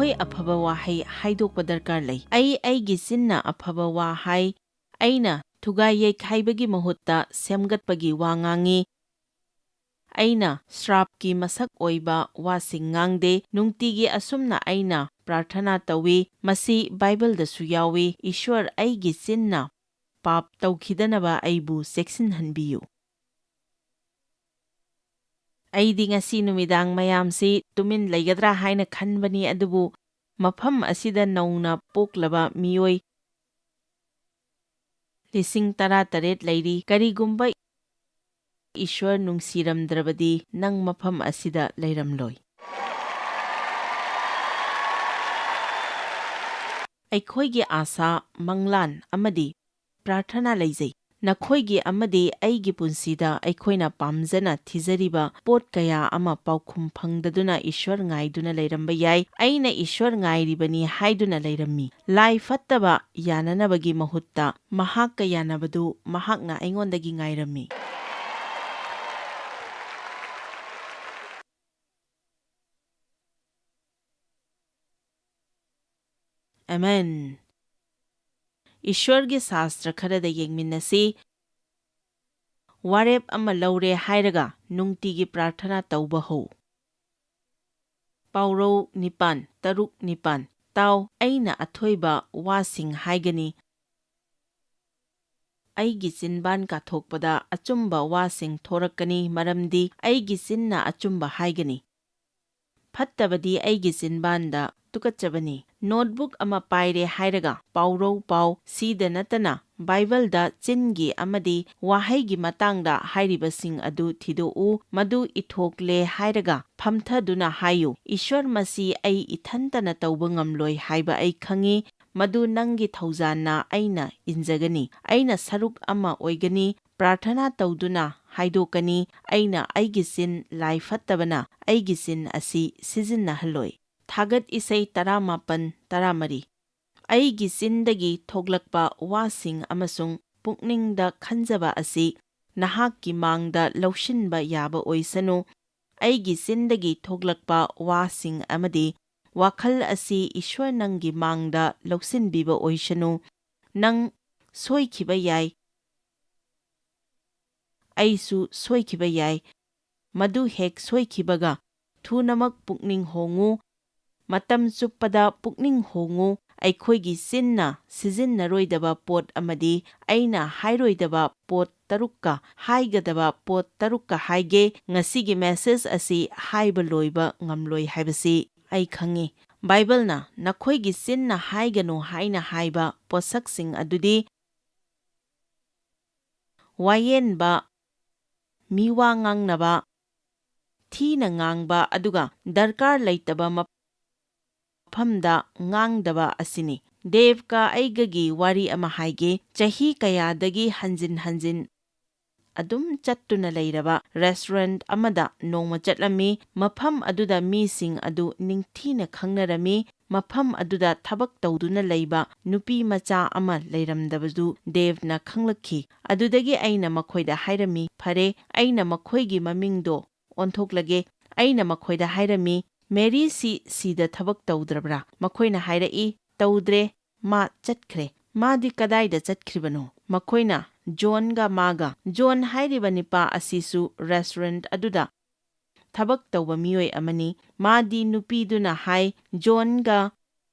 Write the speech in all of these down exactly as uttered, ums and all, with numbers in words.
ꯑꯩꯈꯣꯏ ꯑꯐꯕ ꯋꯥꯍꯩ ꯍꯥꯏꯗꯣꯛꯄ ꯗꯔꯀꯥꯔ ꯂꯩ꯫ "ꯑꯩ ꯑꯩꯒꯤ ꯆꯤꯟꯅ ꯑꯐꯕ ꯋꯥ ꯍꯥꯏ, ꯑꯩꯅ ꯊꯨꯒꯥꯏ ꯌꯩꯈꯥꯏꯕꯒꯤ ꯃꯍꯨꯠꯇ ꯁꯦꯝꯒꯠꯄꯒꯤ ꯋꯥ ꯉꯥꯡꯉꯤ, ꯑꯩꯅ ꯁ꯭ꯔꯥꯞꯀꯤ ꯃꯁꯛ ꯑꯣꯏꯕ ꯋꯥꯁꯤꯡ ꯉꯥꯡꯗꯦ, ꯅꯨꯡꯇꯤꯒꯤ ꯑꯁꯨꯝꯅ ꯑꯩꯅ ꯄ꯭ꯔꯥꯔꯊꯅꯥ ꯇꯧꯏ, ꯃꯁꯤ ꯕꯥꯏꯕꯜꯗꯁꯨ ꯌꯥꯎꯏ, ꯏꯁ꯭ꯋꯔ ꯑꯩꯒꯤ ꯆꯤꯟꯅ ꯄꯥꯞ ꯇꯧꯈꯤꯗꯅꯕ ꯑꯩꯕꯨ ꯆꯦꯛꯁꯤꯟꯍꯟꯕꯤꯌꯨ"꯫ ꯑꯩꯗꯤ ꯉꯁꯤ ꯅꯨꯃꯤꯗꯥꯡ ꯃꯌꯥꯝꯁꯤ ꯇꯨꯃꯤꯟ ꯂꯩꯒꯗ꯭ꯔꯥ ꯍꯥꯏꯅ ꯈꯟꯕꯅꯤ, ꯑꯗꯨꯕꯨ ꯃꯐꯝ ꯑꯁꯤꯗ ꯅꯧꯅ ꯄꯣꯛꯂꯕ ꯃꯤꯑꯣꯏ ꯂꯤꯁꯤꯡ ꯇꯔꯥꯇꯔꯦꯠ ꯂꯩꯔꯤ꯫ ꯀꯔꯤꯒꯨꯝꯕ ꯏꯁ꯭ꯋꯔ ꯅꯨꯡꯁꯤꯔꯝꯗ꯭ꯔꯕꯗꯤ ꯅꯪ ꯃꯐꯝ ꯑꯁꯤꯗ ꯂꯩꯔꯝꯂꯣꯏ꯫ ꯑꯩꯈꯣꯏꯒꯤ ꯑꯥꯁꯥ, ꯃꯪꯂꯥꯟ ꯑꯃꯗꯤ ꯄ꯭ꯔꯥꯔꯊꯅꯥ ꯂꯩꯖꯩ꯫ ꯅꯈꯣꯏꯒꯤ ꯑꯃꯗꯤ ꯑꯩꯒꯤ ꯄꯨꯟꯁꯤꯗ ꯑꯩꯈꯣꯏꯅ ꯄꯥꯝꯖꯅ ꯊꯤꯖꯔꯤꯕ ꯄꯣꯠ ꯀꯌꯥ ꯑꯃ ꯄꯥꯎꯈꯨꯝ ꯐꯪꯗꯗꯨꯅ ꯏꯁ꯭ꯋꯔ ꯉꯥꯏꯗꯨꯅ ꯂꯩꯔꯝꯕ ꯌꯥꯏ꯫ ꯑꯩꯅ ꯏꯁ꯭ꯋꯔ ꯉꯥꯏꯔꯤꯕꯅꯤ ꯍꯥꯏꯗꯨꯅ ꯂꯩꯔꯝꯃꯤ꯫ ꯂꯥꯏ ꯐꯠꯇꯕ ꯌꯥꯅꯅꯕꯒꯤ ꯃꯍꯨꯠꯇ ꯃꯍꯥꯛꯀ ꯌꯥꯅꯕꯗꯨ ꯃꯍꯥꯛꯅ ꯑꯩꯉꯣꯟꯗꯒꯤ ꯉꯥꯏꯔꯝꯃꯤ꯫ ꯑꯃꯦꯟ꯫ ꯏꯁ꯭ꯋꯔꯒꯤ ꯁꯥꯁꯇ꯭ꯔ ꯈꯔꯗ ꯌꯦꯡꯃꯤꯟꯅꯁꯤ꯫ ꯋꯥꯔꯦꯞ ꯑꯃ ꯂꯧꯔꯦ ꯍꯥꯏꯔꯒ ꯅꯨꯡꯇꯤꯒꯤ ꯄ꯭ꯔꯥꯔꯊꯅꯥ ꯇꯧꯕ ꯍꯧ꯫ ꯄꯥꯎꯔꯧ ꯅꯤꯄꯥꯟ, ꯇꯔꯨꯛ ꯅꯤꯄꯥꯟ꯫ ꯇꯥꯎ, ꯑꯩꯅ ꯑꯊꯣꯏꯕ ꯋꯥꯁꯤꯡ ꯍꯥꯏꯒꯅꯤ꯫ ꯑꯩꯒꯤ ꯆꯤꯟꯕꯥꯟ ꯀꯥꯊꯣꯛꯄꯗ ꯑꯆꯨꯝꯕ ꯋꯥꯁꯤꯡ ꯊꯣꯔꯛꯀꯅꯤ, ꯃꯔꯝꯗꯤ ꯑꯩꯒꯤ ꯆꯤꯟꯅ ꯑꯆꯨꯝꯕ ꯍꯥꯏꯒꯅꯤ꯫ ꯐꯠꯇꯕꯗꯤ ꯑꯩꯒꯤ ꯆꯤꯟꯕꯥꯟꯗ ꯇꯨꯀꯠꯆꯕꯅꯤ꯫ ꯅꯣꯠꯕꯨꯛ ꯑꯃ ꯄꯥꯏꯔꯦ ꯍꯥꯏꯔꯒ ꯄꯥꯎꯔꯧ ꯄꯥꯎ꯫ ꯁꯤꯗ ꯅꯠꯇꯅ ꯕꯥꯏꯕꯜꯗ ꯆꯤꯟꯒꯤ ꯑꯃꯗꯤ ꯋꯥꯍꯩꯒꯤ ꯃꯇꯥꯡꯗ ꯍꯥꯏꯔꯤꯕꯁꯤꯡ ꯑꯗꯨ ꯊꯤꯗꯣꯛꯎ꯫ ꯃꯗꯨ ꯏꯊꯣꯛꯂꯦ ꯍꯥꯏꯔꯒ ꯐꯝꯊꯗꯨꯅ ꯍꯥꯏꯌꯨ, "ꯏꯁ꯭ꯋꯔ, ꯃꯁꯤ ꯑꯩ ꯏꯊꯟꯇꯅ ꯇꯧꯕ ꯉꯝꯂꯣꯏ ꯍꯥꯏꯕ ꯑꯩ ꯈꯪꯏ꯫ ꯃꯗꯨ ꯅꯪꯒꯤ ꯊꯧꯖꯥꯟꯅ꯫ ꯑꯩꯅ ꯏꯟꯖꯒꯅꯤ꯫ ꯑꯩꯅ ꯁꯔꯨꯛ ꯑꯃ ꯑꯣꯏꯒꯅꯤ꯫ ꯄ꯭ꯔꯥꯔꯊꯅꯥ ꯇꯧꯗꯨꯅ ꯍꯥꯏꯗꯣꯛꯀꯅꯤ꯫ ꯑꯩꯅ ꯑꯩꯒꯤ ꯆꯤꯟ ꯂꯥꯏ ꯐꯠꯇꯕꯅ ꯑꯩꯒꯤ ꯆꯤꯟ ꯑꯁꯤ ꯁꯤꯖꯤꯟꯅꯍꯜꯂꯣꯏ"꯫ ꯊꯥꯒꯠ ꯏꯁꯩ ꯇꯔꯥꯃꯥꯄꯟ, ꯇꯔꯥꯃꯔꯤ꯫ ꯑꯩꯒꯤ ꯆꯤꯟꯗꯒꯤ ꯊꯣꯛꯂꯛꯄ ꯋꯥꯁꯤꯡ ꯑꯃꯁꯨꯡ ꯄꯨꯛꯅꯤꯡꯗ ꯈꯟꯖꯕ ꯑꯁꯤ ꯅꯍꯥꯛꯀꯤ ꯃꯥꯡꯗ ꯂꯧꯁꯤꯟꯕ ꯌꯥꯕ ꯑꯣꯏꯁꯅꯨ꯫ ꯑꯩꯒꯤ ꯆꯤꯟꯗꯒꯤ ꯊꯣꯛꯂꯛꯄ ꯋꯥꯁꯤꯡ ꯑꯃꯗꯤ ꯋꯥꯈꯜ ꯑꯁꯤ ꯏꯁ꯭ꯋꯔ ꯅꯪꯒꯤ ꯃꯥꯡꯗ ꯂꯧꯁꯤꯟꯕꯤꯕ ꯑꯣꯏꯁꯅꯨ꯫ ꯅꯪ ꯁꯣꯏꯈꯤꯕ ꯌꯥꯏ, ꯑꯩꯁꯨ ꯁꯣꯏꯈꯤꯕ ꯌꯥꯏ꯫ ꯃꯗꯨ ꯍꯦꯛ ꯁꯣꯏꯈꯤꯕꯒ ꯊꯨꯅꯃꯛ ꯄꯨꯛꯅꯤꯡ ꯍꯣꯡꯉꯨ, ꯃꯇꯝ ꯆꯨꯞꯄꯗ ꯄꯨꯛꯅꯤꯡ ꯍꯣꯡꯉꯨ꯫ ꯑꯩꯈꯣꯏꯒꯤ ꯆꯤꯟꯅ ꯁꯤꯖꯤꯟꯅꯔꯣꯏꯗꯕ ꯄꯣꯠ ꯑꯃꯗꯤ ꯑꯩꯅ ꯍꯥꯏꯔꯣꯏꯗꯕ ꯄꯣꯠ ꯇꯔꯨꯛꯀ ꯍꯥꯏꯒꯗꯕ ꯄꯣꯠ ꯇꯔꯨꯛꯀ ꯍꯥꯏꯒꯦ꯫ ꯉꯁꯤꯒꯤ ꯃꯦꯁꯦꯖ ꯑꯁꯤ ꯍꯥꯏꯕ ꯂꯣꯏꯕ ꯉꯝꯂꯣꯏ ꯍꯥꯏꯕꯁꯤ ꯑꯩ ꯈꯪꯏ꯫ ꯕꯥꯏꯕꯜꯅ ꯅꯈꯣꯏꯒꯤ ꯆꯤꯟꯅ ꯍꯥꯏꯒꯅꯨ ꯍꯥꯏꯅ ꯍꯥꯏꯕ ꯄꯣꯠꯁꯛꯁꯤꯡ ꯑꯗꯨꯗꯤ ꯋꯥꯌꯦꯟꯕ, ꯃꯤꯋꯥ ꯉꯥꯡꯅꯕ, ꯊꯤꯅ ꯉꯥꯡꯕ, ꯑꯗꯨꯒ ꯗꯔꯀꯥꯔ ꯂꯩꯇꯕ ꯃꯐꯝꯗ ꯉꯥꯡꯗꯕ ꯑꯁꯤꯅꯤ꯫ ꯗꯦꯕꯀ ꯑꯩꯒꯒꯤ ꯋꯥꯔꯤ ꯑꯃ ꯍꯥꯏꯒꯦ꯫ ꯆꯍꯤ ꯀꯌꯥꯗꯒꯤ ꯍꯟꯖꯤꯟ ꯍꯟꯖꯤꯟ ꯑꯗꯨꯝ ꯆꯠꯇꯨꯅ ꯂꯩꯔꯕ ꯔꯦꯁꯇꯨꯔꯦꯟꯠ ꯑꯃꯗ ꯅꯣꯡꯃ ꯆꯠꯂꯝꯃꯤ꯫ ꯃꯐꯝ ꯑꯗꯨꯗ ꯃꯤꯁꯤꯡ ꯑꯗꯨ ꯅꯤꯡꯊꯤꯅ ꯈꯪꯅꯔꯝꯃꯤ꯫ ꯃꯐꯝ ꯑꯗꯨꯗ ꯊꯕꯛ ꯇꯧꯗꯨꯅ ꯂꯩꯕ ꯅꯨꯄꯤ ꯃꯆꯥ ꯑꯃ ꯂꯩꯔꯝꯗꯕꯗꯨ ꯗꯦꯕꯅ ꯈꯪꯂꯛꯈꯤ꯫ ꯑꯗꯨꯗꯒꯤ ꯑꯩꯅ ꯃꯈꯣꯏꯗ ꯍꯥꯏꯔꯝꯃꯤ, "ꯐꯔꯦ, ꯑꯩꯅ ꯃꯈꯣꯏꯒꯤ ꯃꯃꯤꯡꯗꯣ ꯑꯣꯟꯊꯣꯛꯂꯒꯦ꯫" ꯑꯩꯅ ꯃꯈꯣꯏꯗ ꯍꯥꯏꯔꯝꯃꯤ, "ꯃꯦꯔꯤꯁꯤ ꯁꯤꯗ ꯊꯕꯛ ꯇꯧꯗ꯭ꯔꯕ꯭ꯔꯥ?" ꯃꯈꯣꯏꯅ ꯍꯥꯏꯔꯛꯏ, "ꯇꯧꯗ꯭ꯔꯦ, ꯃꯥ ꯆꯠꯈ꯭ꯔꯦ꯫" "ꯃꯥꯗꯤ ꯀꯗꯥꯏꯗ ꯆꯠꯈ꯭ꯔꯤꯕꯅꯣ?" ꯃꯈꯣꯏꯅ ꯖꯣꯟꯒ ꯃꯥꯒ, ꯖꯣꯟ ꯍꯥꯏꯔꯤꯕ ꯅꯤꯄꯥ ꯑꯁꯤꯁꯨ ꯔꯦꯁꯇꯨꯔꯦꯟꯠ ꯑꯗꯨꯗ ꯊꯕꯛ ꯇꯧꯕ ꯃꯤꯑꯣꯏ ꯑꯃꯅꯤ꯫ ꯃꯥꯗꯤ ꯅꯨꯄꯤꯗꯨꯅ ꯍꯥꯏ, ꯖꯣꯟꯒ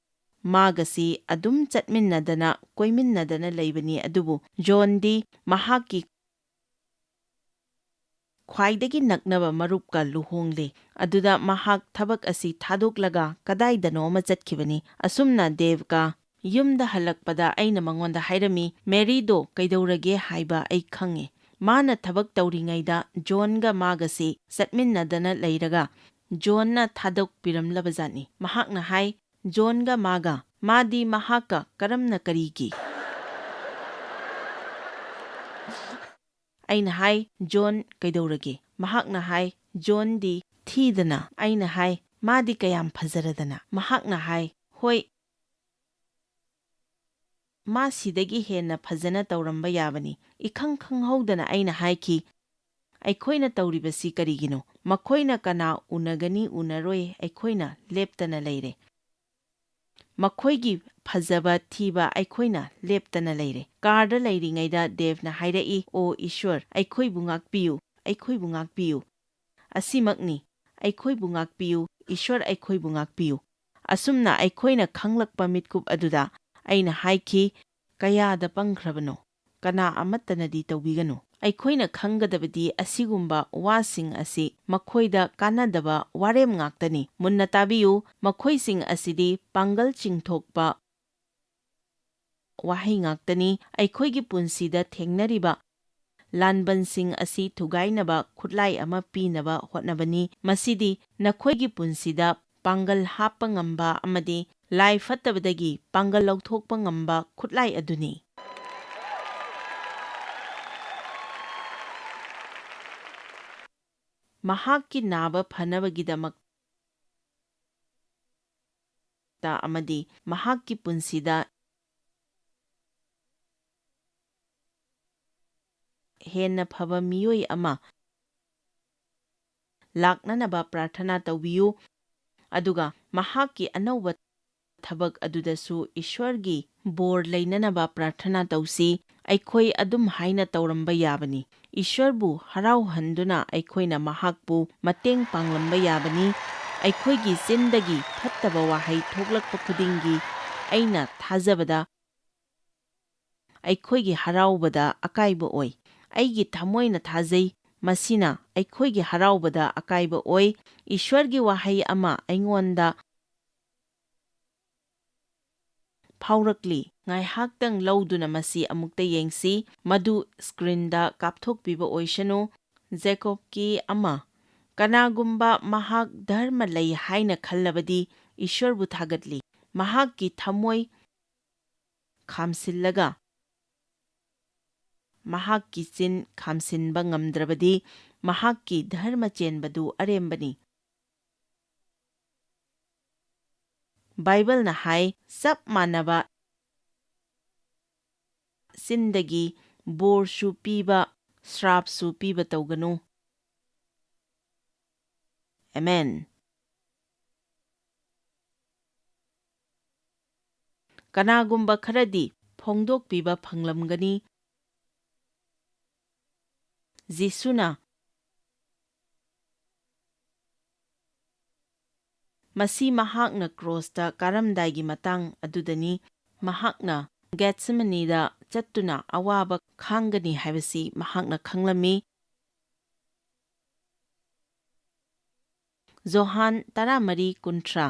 ꯃꯥꯒꯁꯤ ꯑꯗꯨꯝ ꯆꯠꯃꯤꯟꯅꯗꯅ, ꯀꯣꯏꯃꯤꯟꯅꯗꯅ ꯂꯩꯕꯅꯤ, ꯑꯗꯨꯕꯨ ꯖꯣꯟꯗꯤ ꯃꯍꯥꯛꯀꯤ ꯈ꯭ꯋꯥꯏꯗꯒꯤ ꯅꯛꯅꯕ ꯃꯔꯨꯞꯀ ꯂꯨꯍꯣꯡꯂꯦ꯫ ꯑꯗꯨꯗ ꯃꯍꯥꯛ ꯊꯕꯛ ꯑꯁꯤ ꯊꯥꯗꯣꯛꯂꯒ ꯀꯗꯥꯏꯗꯅꯣ ꯑꯃ ꯆꯠꯈꯤꯕꯅꯤ꯫ ꯑꯁꯨꯝꯅ ꯗꯦꯕꯀ ꯌꯨꯝꯗ ꯍꯜꯂꯛꯄꯗ ꯑꯩꯅ ꯃꯉꯣꯟꯗ ꯍꯥꯏꯔꯝꯃꯤ, "ꯃꯦꯔꯤꯗꯣ ꯀꯩꯗꯧꯔꯒꯦ ꯍꯥꯏꯕ ꯑꯩ ꯈꯪꯉꯦ꯫ ꯃꯥꯅ ꯊꯕꯛ ꯇꯧꯔꯤꯉꯩꯗ ꯖꯣꯟꯒ ꯃꯥꯒꯁꯤ ꯆꯠꯃꯤꯟꯅꯗꯅ ꯂꯩꯔꯒ ꯖꯣꯟꯅ ꯊꯥꯗꯣꯛꯄꯤꯔꯝꯂꯕꯖꯥꯠꯅꯤ꯫" ꯃꯍꯥꯛꯅ ꯍꯥꯏ, "ꯖꯣꯟꯒ ꯃꯥꯒ? ꯃꯥꯗꯤ ꯃꯍꯥꯛꯀ ꯀꯔꯝꯅ ꯀꯔꯤꯒꯤ?" ꯑꯩꯅ ꯍꯥꯏ, "ꯖꯣꯟ ꯀꯩꯗꯧꯔꯒꯦ?" ꯃꯍꯥꯛꯅ ꯍꯥꯏ, "ꯖꯣꯟꯗꯤ ꯊꯤꯗꯅ꯫" ꯑꯩꯅ ꯍꯥꯏ, "ꯃꯥꯗꯤ ꯀꯌꯥꯝ ꯐꯖꯔꯗꯅ?" ꯃꯍꯥꯛꯅ ꯍꯥꯏ, "ꯍꯣꯏ, ꯃꯥ ꯁꯤꯗꯒꯤ ꯍꯦꯟꯅ ꯐꯖꯅ ꯇꯧꯔꯝꯕ ꯌꯥꯕꯅꯤ꯫" ꯏꯈꯪ ꯈꯪꯍꯧꯗꯅ ꯑꯩꯅ ꯍꯥꯏꯈꯤ, ꯑꯩꯈꯣꯏꯅ ꯇꯧꯔꯤꯕꯁꯤ ꯀꯔꯤꯒꯤꯅꯣ? ꯃꯈꯣꯏꯅ ꯀꯅꯥ ꯎꯅꯒꯅꯤ ꯎꯅꯔꯣꯏ ꯑꯩꯈꯣꯏꯅ ꯂꯦꯞꯇꯅ ꯂꯩꯔꯦ꯫ ꯃꯈꯣꯏꯒꯤ ꯐꯖꯕ ꯊꯤꯕ ꯑꯩꯈꯣꯏꯅ ꯂꯦꯞꯇꯅ ꯂꯩꯔꯦ꯫ ꯀꯥꯔꯗ ꯂꯩꯔꯤꯉꯩꯗ ꯗꯦꯕꯅ ꯍꯥꯏꯔꯛꯏ, "ꯑꯣ ꯏꯁ꯭ꯋꯔ, ꯑꯩꯈꯣꯏꯕꯨ ꯉꯥꯛꯄꯤꯌꯨ, ꯑꯩꯈꯣꯏꯕꯨ ꯉꯥꯛꯄꯤꯌꯨ꯫ ꯑꯁꯤꯃꯛꯅꯤ, ꯑꯩꯈꯣꯏꯕꯨ ꯉꯥꯛꯄꯤꯌꯨ, ꯏꯁ꯭ꯋꯔ ꯑꯩꯈꯣꯏꯕꯨ ꯉꯥꯛꯄꯤꯌꯨ"꯫ ꯑꯁꯨꯝꯅ ꯑꯩꯈꯣꯏꯅ ꯈꯪꯂꯛꯄ ꯃꯤꯠꯀꯨꯞ ꯑꯗꯨꯗ ꯑꯩꯅ ꯍꯥꯏꯈꯤ, "ꯀꯌꯥꯗ ꯄꯪꯈ꯭ꯔꯕꯅꯣ! ꯀꯅꯥ ꯑꯃꯠꯇꯅꯗꯤ ꯇꯧꯕꯤꯒꯅꯨ"꯫ ꯑꯩꯈꯣꯏꯅ ꯈꯪꯒꯗꯕꯗꯤ ꯑꯁꯤꯒꯨꯝꯕ ꯋꯥꯁꯤꯡ ꯑꯁꯤ ꯃꯈꯣꯏꯗ ꯀꯥꯟꯅꯗꯕ ꯋꯥꯔꯦꯝ ꯉꯥꯛꯇꯅꯤ꯫ ꯃꯨꯟꯅ ꯇꯥꯕꯤꯌꯨ, ꯃꯈꯣꯏꯁꯤꯡ ꯑꯁꯤꯗꯤ ꯄꯥꯡꯒꯜ ꯆꯤꯡꯊꯣꯛꯄ ꯋꯥꯍꯩ ꯉꯥꯛꯇꯅꯤ꯫ ꯑꯩꯈꯣꯏꯒꯤ ꯄꯨꯟꯁꯤꯗ ꯊꯦꯡꯅꯔꯤꯕ ꯂꯥꯟꯕꯟꯁꯤꯡ ꯑꯁꯤ ꯊꯨꯒꯥꯏꯅꯕ ꯈꯨꯠꯂꯥꯏ ꯑꯃ ꯄꯤꯅꯕ ꯍꯣꯠꯅꯕꯅꯤ꯫ ꯃꯁꯤꯗꯤ ꯅꯈꯣꯏꯒꯤ ꯄꯨꯟꯁꯤꯗ ꯄꯥꯡꯒꯜ ꯍꯥꯞꯄ ꯉꯝꯕ ꯑꯃꯗꯤ ꯂꯥꯏ ꯐꯠꯇꯕꯗꯒꯤ ꯄꯥꯡꯒꯜ ꯂꯧꯊꯣꯛꯄ ꯉꯝꯕ ꯈꯨꯠꯂꯥꯏ ꯑꯗꯨꯅꯤ꯫ ꯃꯍꯥꯛꯀꯤ ꯅꯥꯕ ꯐꯅꯕꯒꯤꯗꯃꯛꯇ ꯑꯃꯗꯤ ꯃꯍꯥꯛꯀꯤ ꯄꯨꯟꯁꯤꯗ ꯍꯦꯟꯅ ꯐꯕ ꯃꯤꯑꯣꯏ ꯑꯃ ꯂꯥꯛꯅꯅꯕ ꯄ꯭ꯔꯥꯔꯊꯅꯥ ꯇꯧꯕꯤꯌꯨ, ꯑꯗꯨꯒ ꯃꯍꯥꯛꯀꯤ ꯑꯅꯧꯕ ꯊꯕꯛ ꯑꯗꯨꯗꯁꯨ ꯏꯁ꯭ꯋꯔꯒꯤ ꯕꯣꯔ ꯂꯩꯅꯅꯕ ꯄ꯭ꯔꯥꯔꯊꯅꯥ ꯇꯧꯁꯤ꯫ ꯑꯩꯈꯣꯏ ꯑꯗꯨꯝ ꯍꯥꯏꯅ ꯇꯧꯔꯝꯕ ꯌꯥꯕꯅꯤ꯫ ꯏꯁ꯭ꯋꯔꯕꯨ ꯍꯔꯥꯎꯍꯟꯗꯨꯅ ꯑꯩꯈꯣꯏꯅ ꯃꯍꯥꯛꯄꯨ ꯃꯇꯦꯡ ꯄꯥꯡꯂꯝꯕ ꯌꯥꯕꯅꯤ꯫ ꯑꯩꯈꯣꯏꯒꯤ ꯆꯤꯟꯗꯒꯤ ꯐꯠꯇꯕ ꯋꯥꯍꯩ ꯊꯣꯛꯂꯛꯄ ꯈꯨꯗꯤꯡꯒꯤ, ꯑꯩꯅ ꯊꯥꯖꯕꯗ ꯑꯩꯈꯣꯏꯒꯤ ꯍꯔꯥꯎꯕꯗ ꯑꯀꯥꯏꯕ ꯑꯣꯏ꯫ ꯑꯩꯒꯤ ꯊꯃꯣꯏꯅ ꯊꯥꯖꯩ, ꯃꯁꯤꯅ ꯑꯩꯈꯣꯏꯒꯤ ꯍꯔꯥꯎꯕꯗ ꯑꯀꯥꯏꯕ ꯑꯣꯏ꯫ ꯏꯁ꯭ꯋꯔꯒꯤ ꯋꯥꯍꯩ ꯑꯃ ꯑꯩꯉꯣꯟꯗ ꯐꯥꯎꯔꯛꯂꯤ꯫ ꯉꯥꯏꯍꯥꯛꯇꯪ ꯂꯧꯗꯨꯅ ꯃꯁꯤ ꯑꯃꯨꯛꯇ ꯌꯦꯡꯁꯤ꯫ ꯃꯗꯨ ꯁ꯭ꯀ꯭ꯔꯤꯟꯗ ꯀꯥꯞꯊꯣꯛꯄꯤꯕ ꯑꯣꯏꯁꯅꯨ꯫ ꯖꯦꯀꯣꯕꯀꯤ ꯑꯃ꯫ ꯀꯅꯥꯒꯨꯝꯕ ꯃꯍꯥꯛ ꯙꯔꯃ ꯂꯩ ꯍꯥꯏꯅ ꯈꯜꯂꯕꯗꯤ ꯏꯁ꯭ꯋꯔꯕꯨ ꯊꯥꯒꯠꯂꯤ꯫ ꯃꯍꯥꯛꯀꯤ ꯊꯃꯣꯏ ꯈꯥꯝꯁꯤꯜꯂꯒ ꯃꯍꯥꯛꯀꯤ ꯆꯤꯟ ꯈꯥꯝꯁꯤꯟꯕ ꯉꯝꯗ꯭ꯔꯕꯗꯤ ꯃꯍꯥꯛꯀꯤ ꯙꯔꯃ ꯆꯦꯟꯕꯗꯨ ꯑꯔꯦꯝꯕꯅꯤ꯫ ꯕꯥꯏꯕꯜꯅ ꯍꯥꯏ, ꯆꯞ ꯃꯥꯟꯅꯕ ꯆꯤꯟꯗꯒꯤ ꯕꯣꯔꯁꯨ ꯄꯤꯕ ꯁ꯭ꯔꯥꯞꯁꯨ ꯄꯤꯕ ꯇꯧꯒꯅꯨ꯫ ꯑꯃꯦꯟ꯫ ꯀꯅꯥꯒꯨꯝꯕ ꯈꯔꯗꯤ ꯐꯣꯡꯗꯣꯛꯄꯤꯕ ꯐꯪꯂꯝꯒꯅꯤ꯫ ꯖꯤꯁꯨꯅ ꯃꯁꯤ ꯃꯍꯥꯛꯅ ꯀ꯭ꯔꯣꯁꯇ ꯀꯥꯔꯝꯗꯥꯏꯒꯤ ꯃꯇꯥꯡ ꯑꯗꯨꯗꯅꯤ꯫ ꯃꯍꯥꯛꯅ ꯒꯦꯠꯁꯦꯃꯅꯤꯗ ꯆꯠꯇꯨꯅ ꯑꯋꯥꯕ ꯈꯥꯡꯒꯅꯤ ꯍꯥꯏꯕꯁꯤ ꯃꯍꯥꯛꯅ ꯈꯪꯂꯝꯃꯤ꯫ ꯖꯣꯍꯥꯟ ꯇꯔꯥꯃꯔꯤ ꯀꯨꯟꯊ꯭ꯔꯥ꯫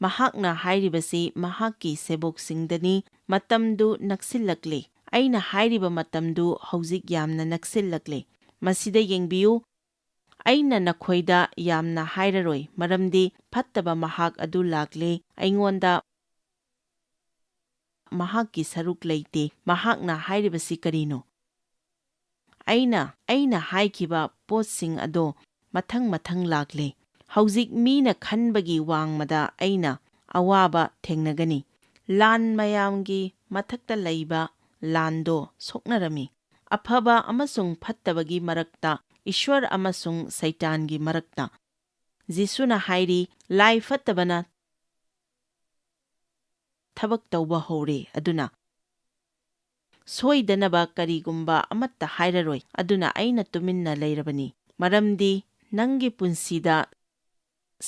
ꯃꯍꯥꯛꯅ ꯍꯥꯏꯔꯤꯕꯁꯤ ꯃꯍꯥꯛꯀꯤ ꯁꯦꯕꯣꯛꯁꯤꯡꯗꯅꯤ꯫ "ꯃꯇꯝꯗꯨ ꯅꯛꯁꯤꯜꯂꯛꯂꯦ꯫ ꯑꯩꯅ ꯍꯥꯏꯔꯤꯕ ꯃꯇꯝꯗꯨ ꯍꯧꯖꯤꯛ ꯌꯥꯝꯅ ꯅꯛꯁꯤꯜꯂꯛꯂꯦ꯫ ꯃꯁꯤꯗ ꯌꯦꯡꯕꯤꯌꯨ꯫ ꯑꯩꯅ ꯅꯈꯣꯏꯗ ꯌꯥꯝꯅ ꯍꯥꯏꯔꯔꯣꯏ, ꯃꯔꯝꯗꯤ ꯐꯠꯇꯕ ꯃꯍꯥꯛ ꯑꯗꯨ ꯂꯥꯛꯂꯦ꯫ ꯑꯩꯉꯣꯟꯗ ꯃꯍꯥꯛꯀꯤ ꯁꯔꯨꯛ ꯂꯩꯇꯦ꯫" ꯃꯍꯥꯛꯅ ꯍꯥꯏꯔꯤꯕꯁꯤ ꯀꯔꯤꯅꯣ? ꯑꯩꯅ, ꯑꯩꯅ ꯍꯥꯏꯈꯤꯕ ꯄꯣꯠꯁꯤꯡ ꯑꯗꯣ ꯃꯊꯪ ꯃꯊꯪ ꯂꯥꯛꯂꯦ꯫ ꯍꯧꯖꯤꯛ ꯃꯤꯅ ꯈꯟꯕꯒꯤ ꯋꯥꯡꯃꯗ ꯑꯩꯅ ꯑꯋꯥꯕ ꯊꯦꯡꯅꯒꯅꯤ꯫ ꯂꯥꯟ ꯃꯌꯥꯝꯒꯤ ꯃꯊꯛꯇ ꯂꯩꯕ ꯂꯥꯟꯗꯣ ꯁꯣꯛꯅꯔꯝꯃꯤ꯫ ꯑꯐꯕ ꯑꯃꯁꯨꯡ ꯐꯠꯇꯕꯒꯤ ꯃꯔꯛꯇ, ꯏꯁ꯭ꯋꯔ ꯑꯃꯁꯨꯡ ꯁꯩꯇꯥꯟꯒꯤ ꯃꯔꯛꯇ꯫ ꯖꯤꯁꯨꯅ ꯍꯥꯏꯔꯤ, "ꯂꯥꯏ ꯐꯠꯇꯕꯅ ꯊꯕꯛ ꯇꯧꯕ ꯍꯧꯔꯦ, ꯑꯗꯨꯅ ꯁꯣꯏꯗꯅꯕ ꯀꯔꯤꯒꯨꯝꯕ ꯑꯃꯠꯇ ꯍꯥꯏꯔꯔꯣꯏ꯫ ꯑꯗꯨꯅ ꯑꯩꯅ ꯇꯨꯃꯤꯟꯅ ꯂꯩꯔꯕꯅꯤ, ꯃꯔꯝꯗꯤ ꯅꯪꯒꯤ ꯄꯨꯟꯁꯤꯗ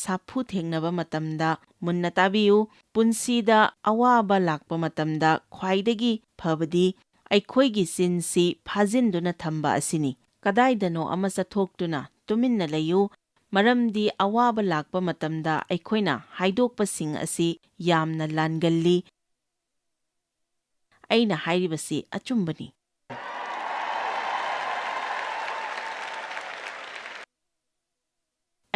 ꯁꯥꯐꯨ ꯊꯦꯡꯅꯕ ꯃꯇꯝꯗ ꯃꯨꯟꯅ ꯇꯥꯕꯤꯌꯨ꯫ ꯄꯨꯟꯁꯤꯗ ꯑꯋꯥꯕ ꯂꯥꯛꯄ ꯃꯇꯝꯗ ꯈ꯭ꯋꯥꯏꯗꯒꯤ ꯐꯕꯗꯤ ꯑꯩꯈꯣꯏꯒꯤ ꯆꯤꯟꯁꯤ ꯐꯥꯖꯤꯟꯗꯨꯅ ꯊꯝꯕ ꯑꯁꯤꯅꯤ꯫ ꯀꯗꯥꯏꯗꯅꯣ ꯑꯃ ꯆꯠꯊꯣꯛꯇꯨꯅ ꯇꯨꯃꯤꯟꯅ ꯂꯩꯌꯨ, ꯃꯔꯝꯗꯤ ꯑꯋꯥꯕ ꯂꯥꯛꯄ ꯃꯇꯝꯗ ꯑꯩꯈꯣꯏꯅ ꯍꯥꯏꯗꯣꯛꯄꯁꯤꯡ ꯑꯁꯤ ꯌꯥꯝꯅ ꯂꯥꯟꯒꯜꯂꯤ꯫ ꯑꯩꯅ ꯍꯥꯏꯔꯤꯕꯁꯤ ꯑꯆꯨꯝꯕꯅꯤ꯫"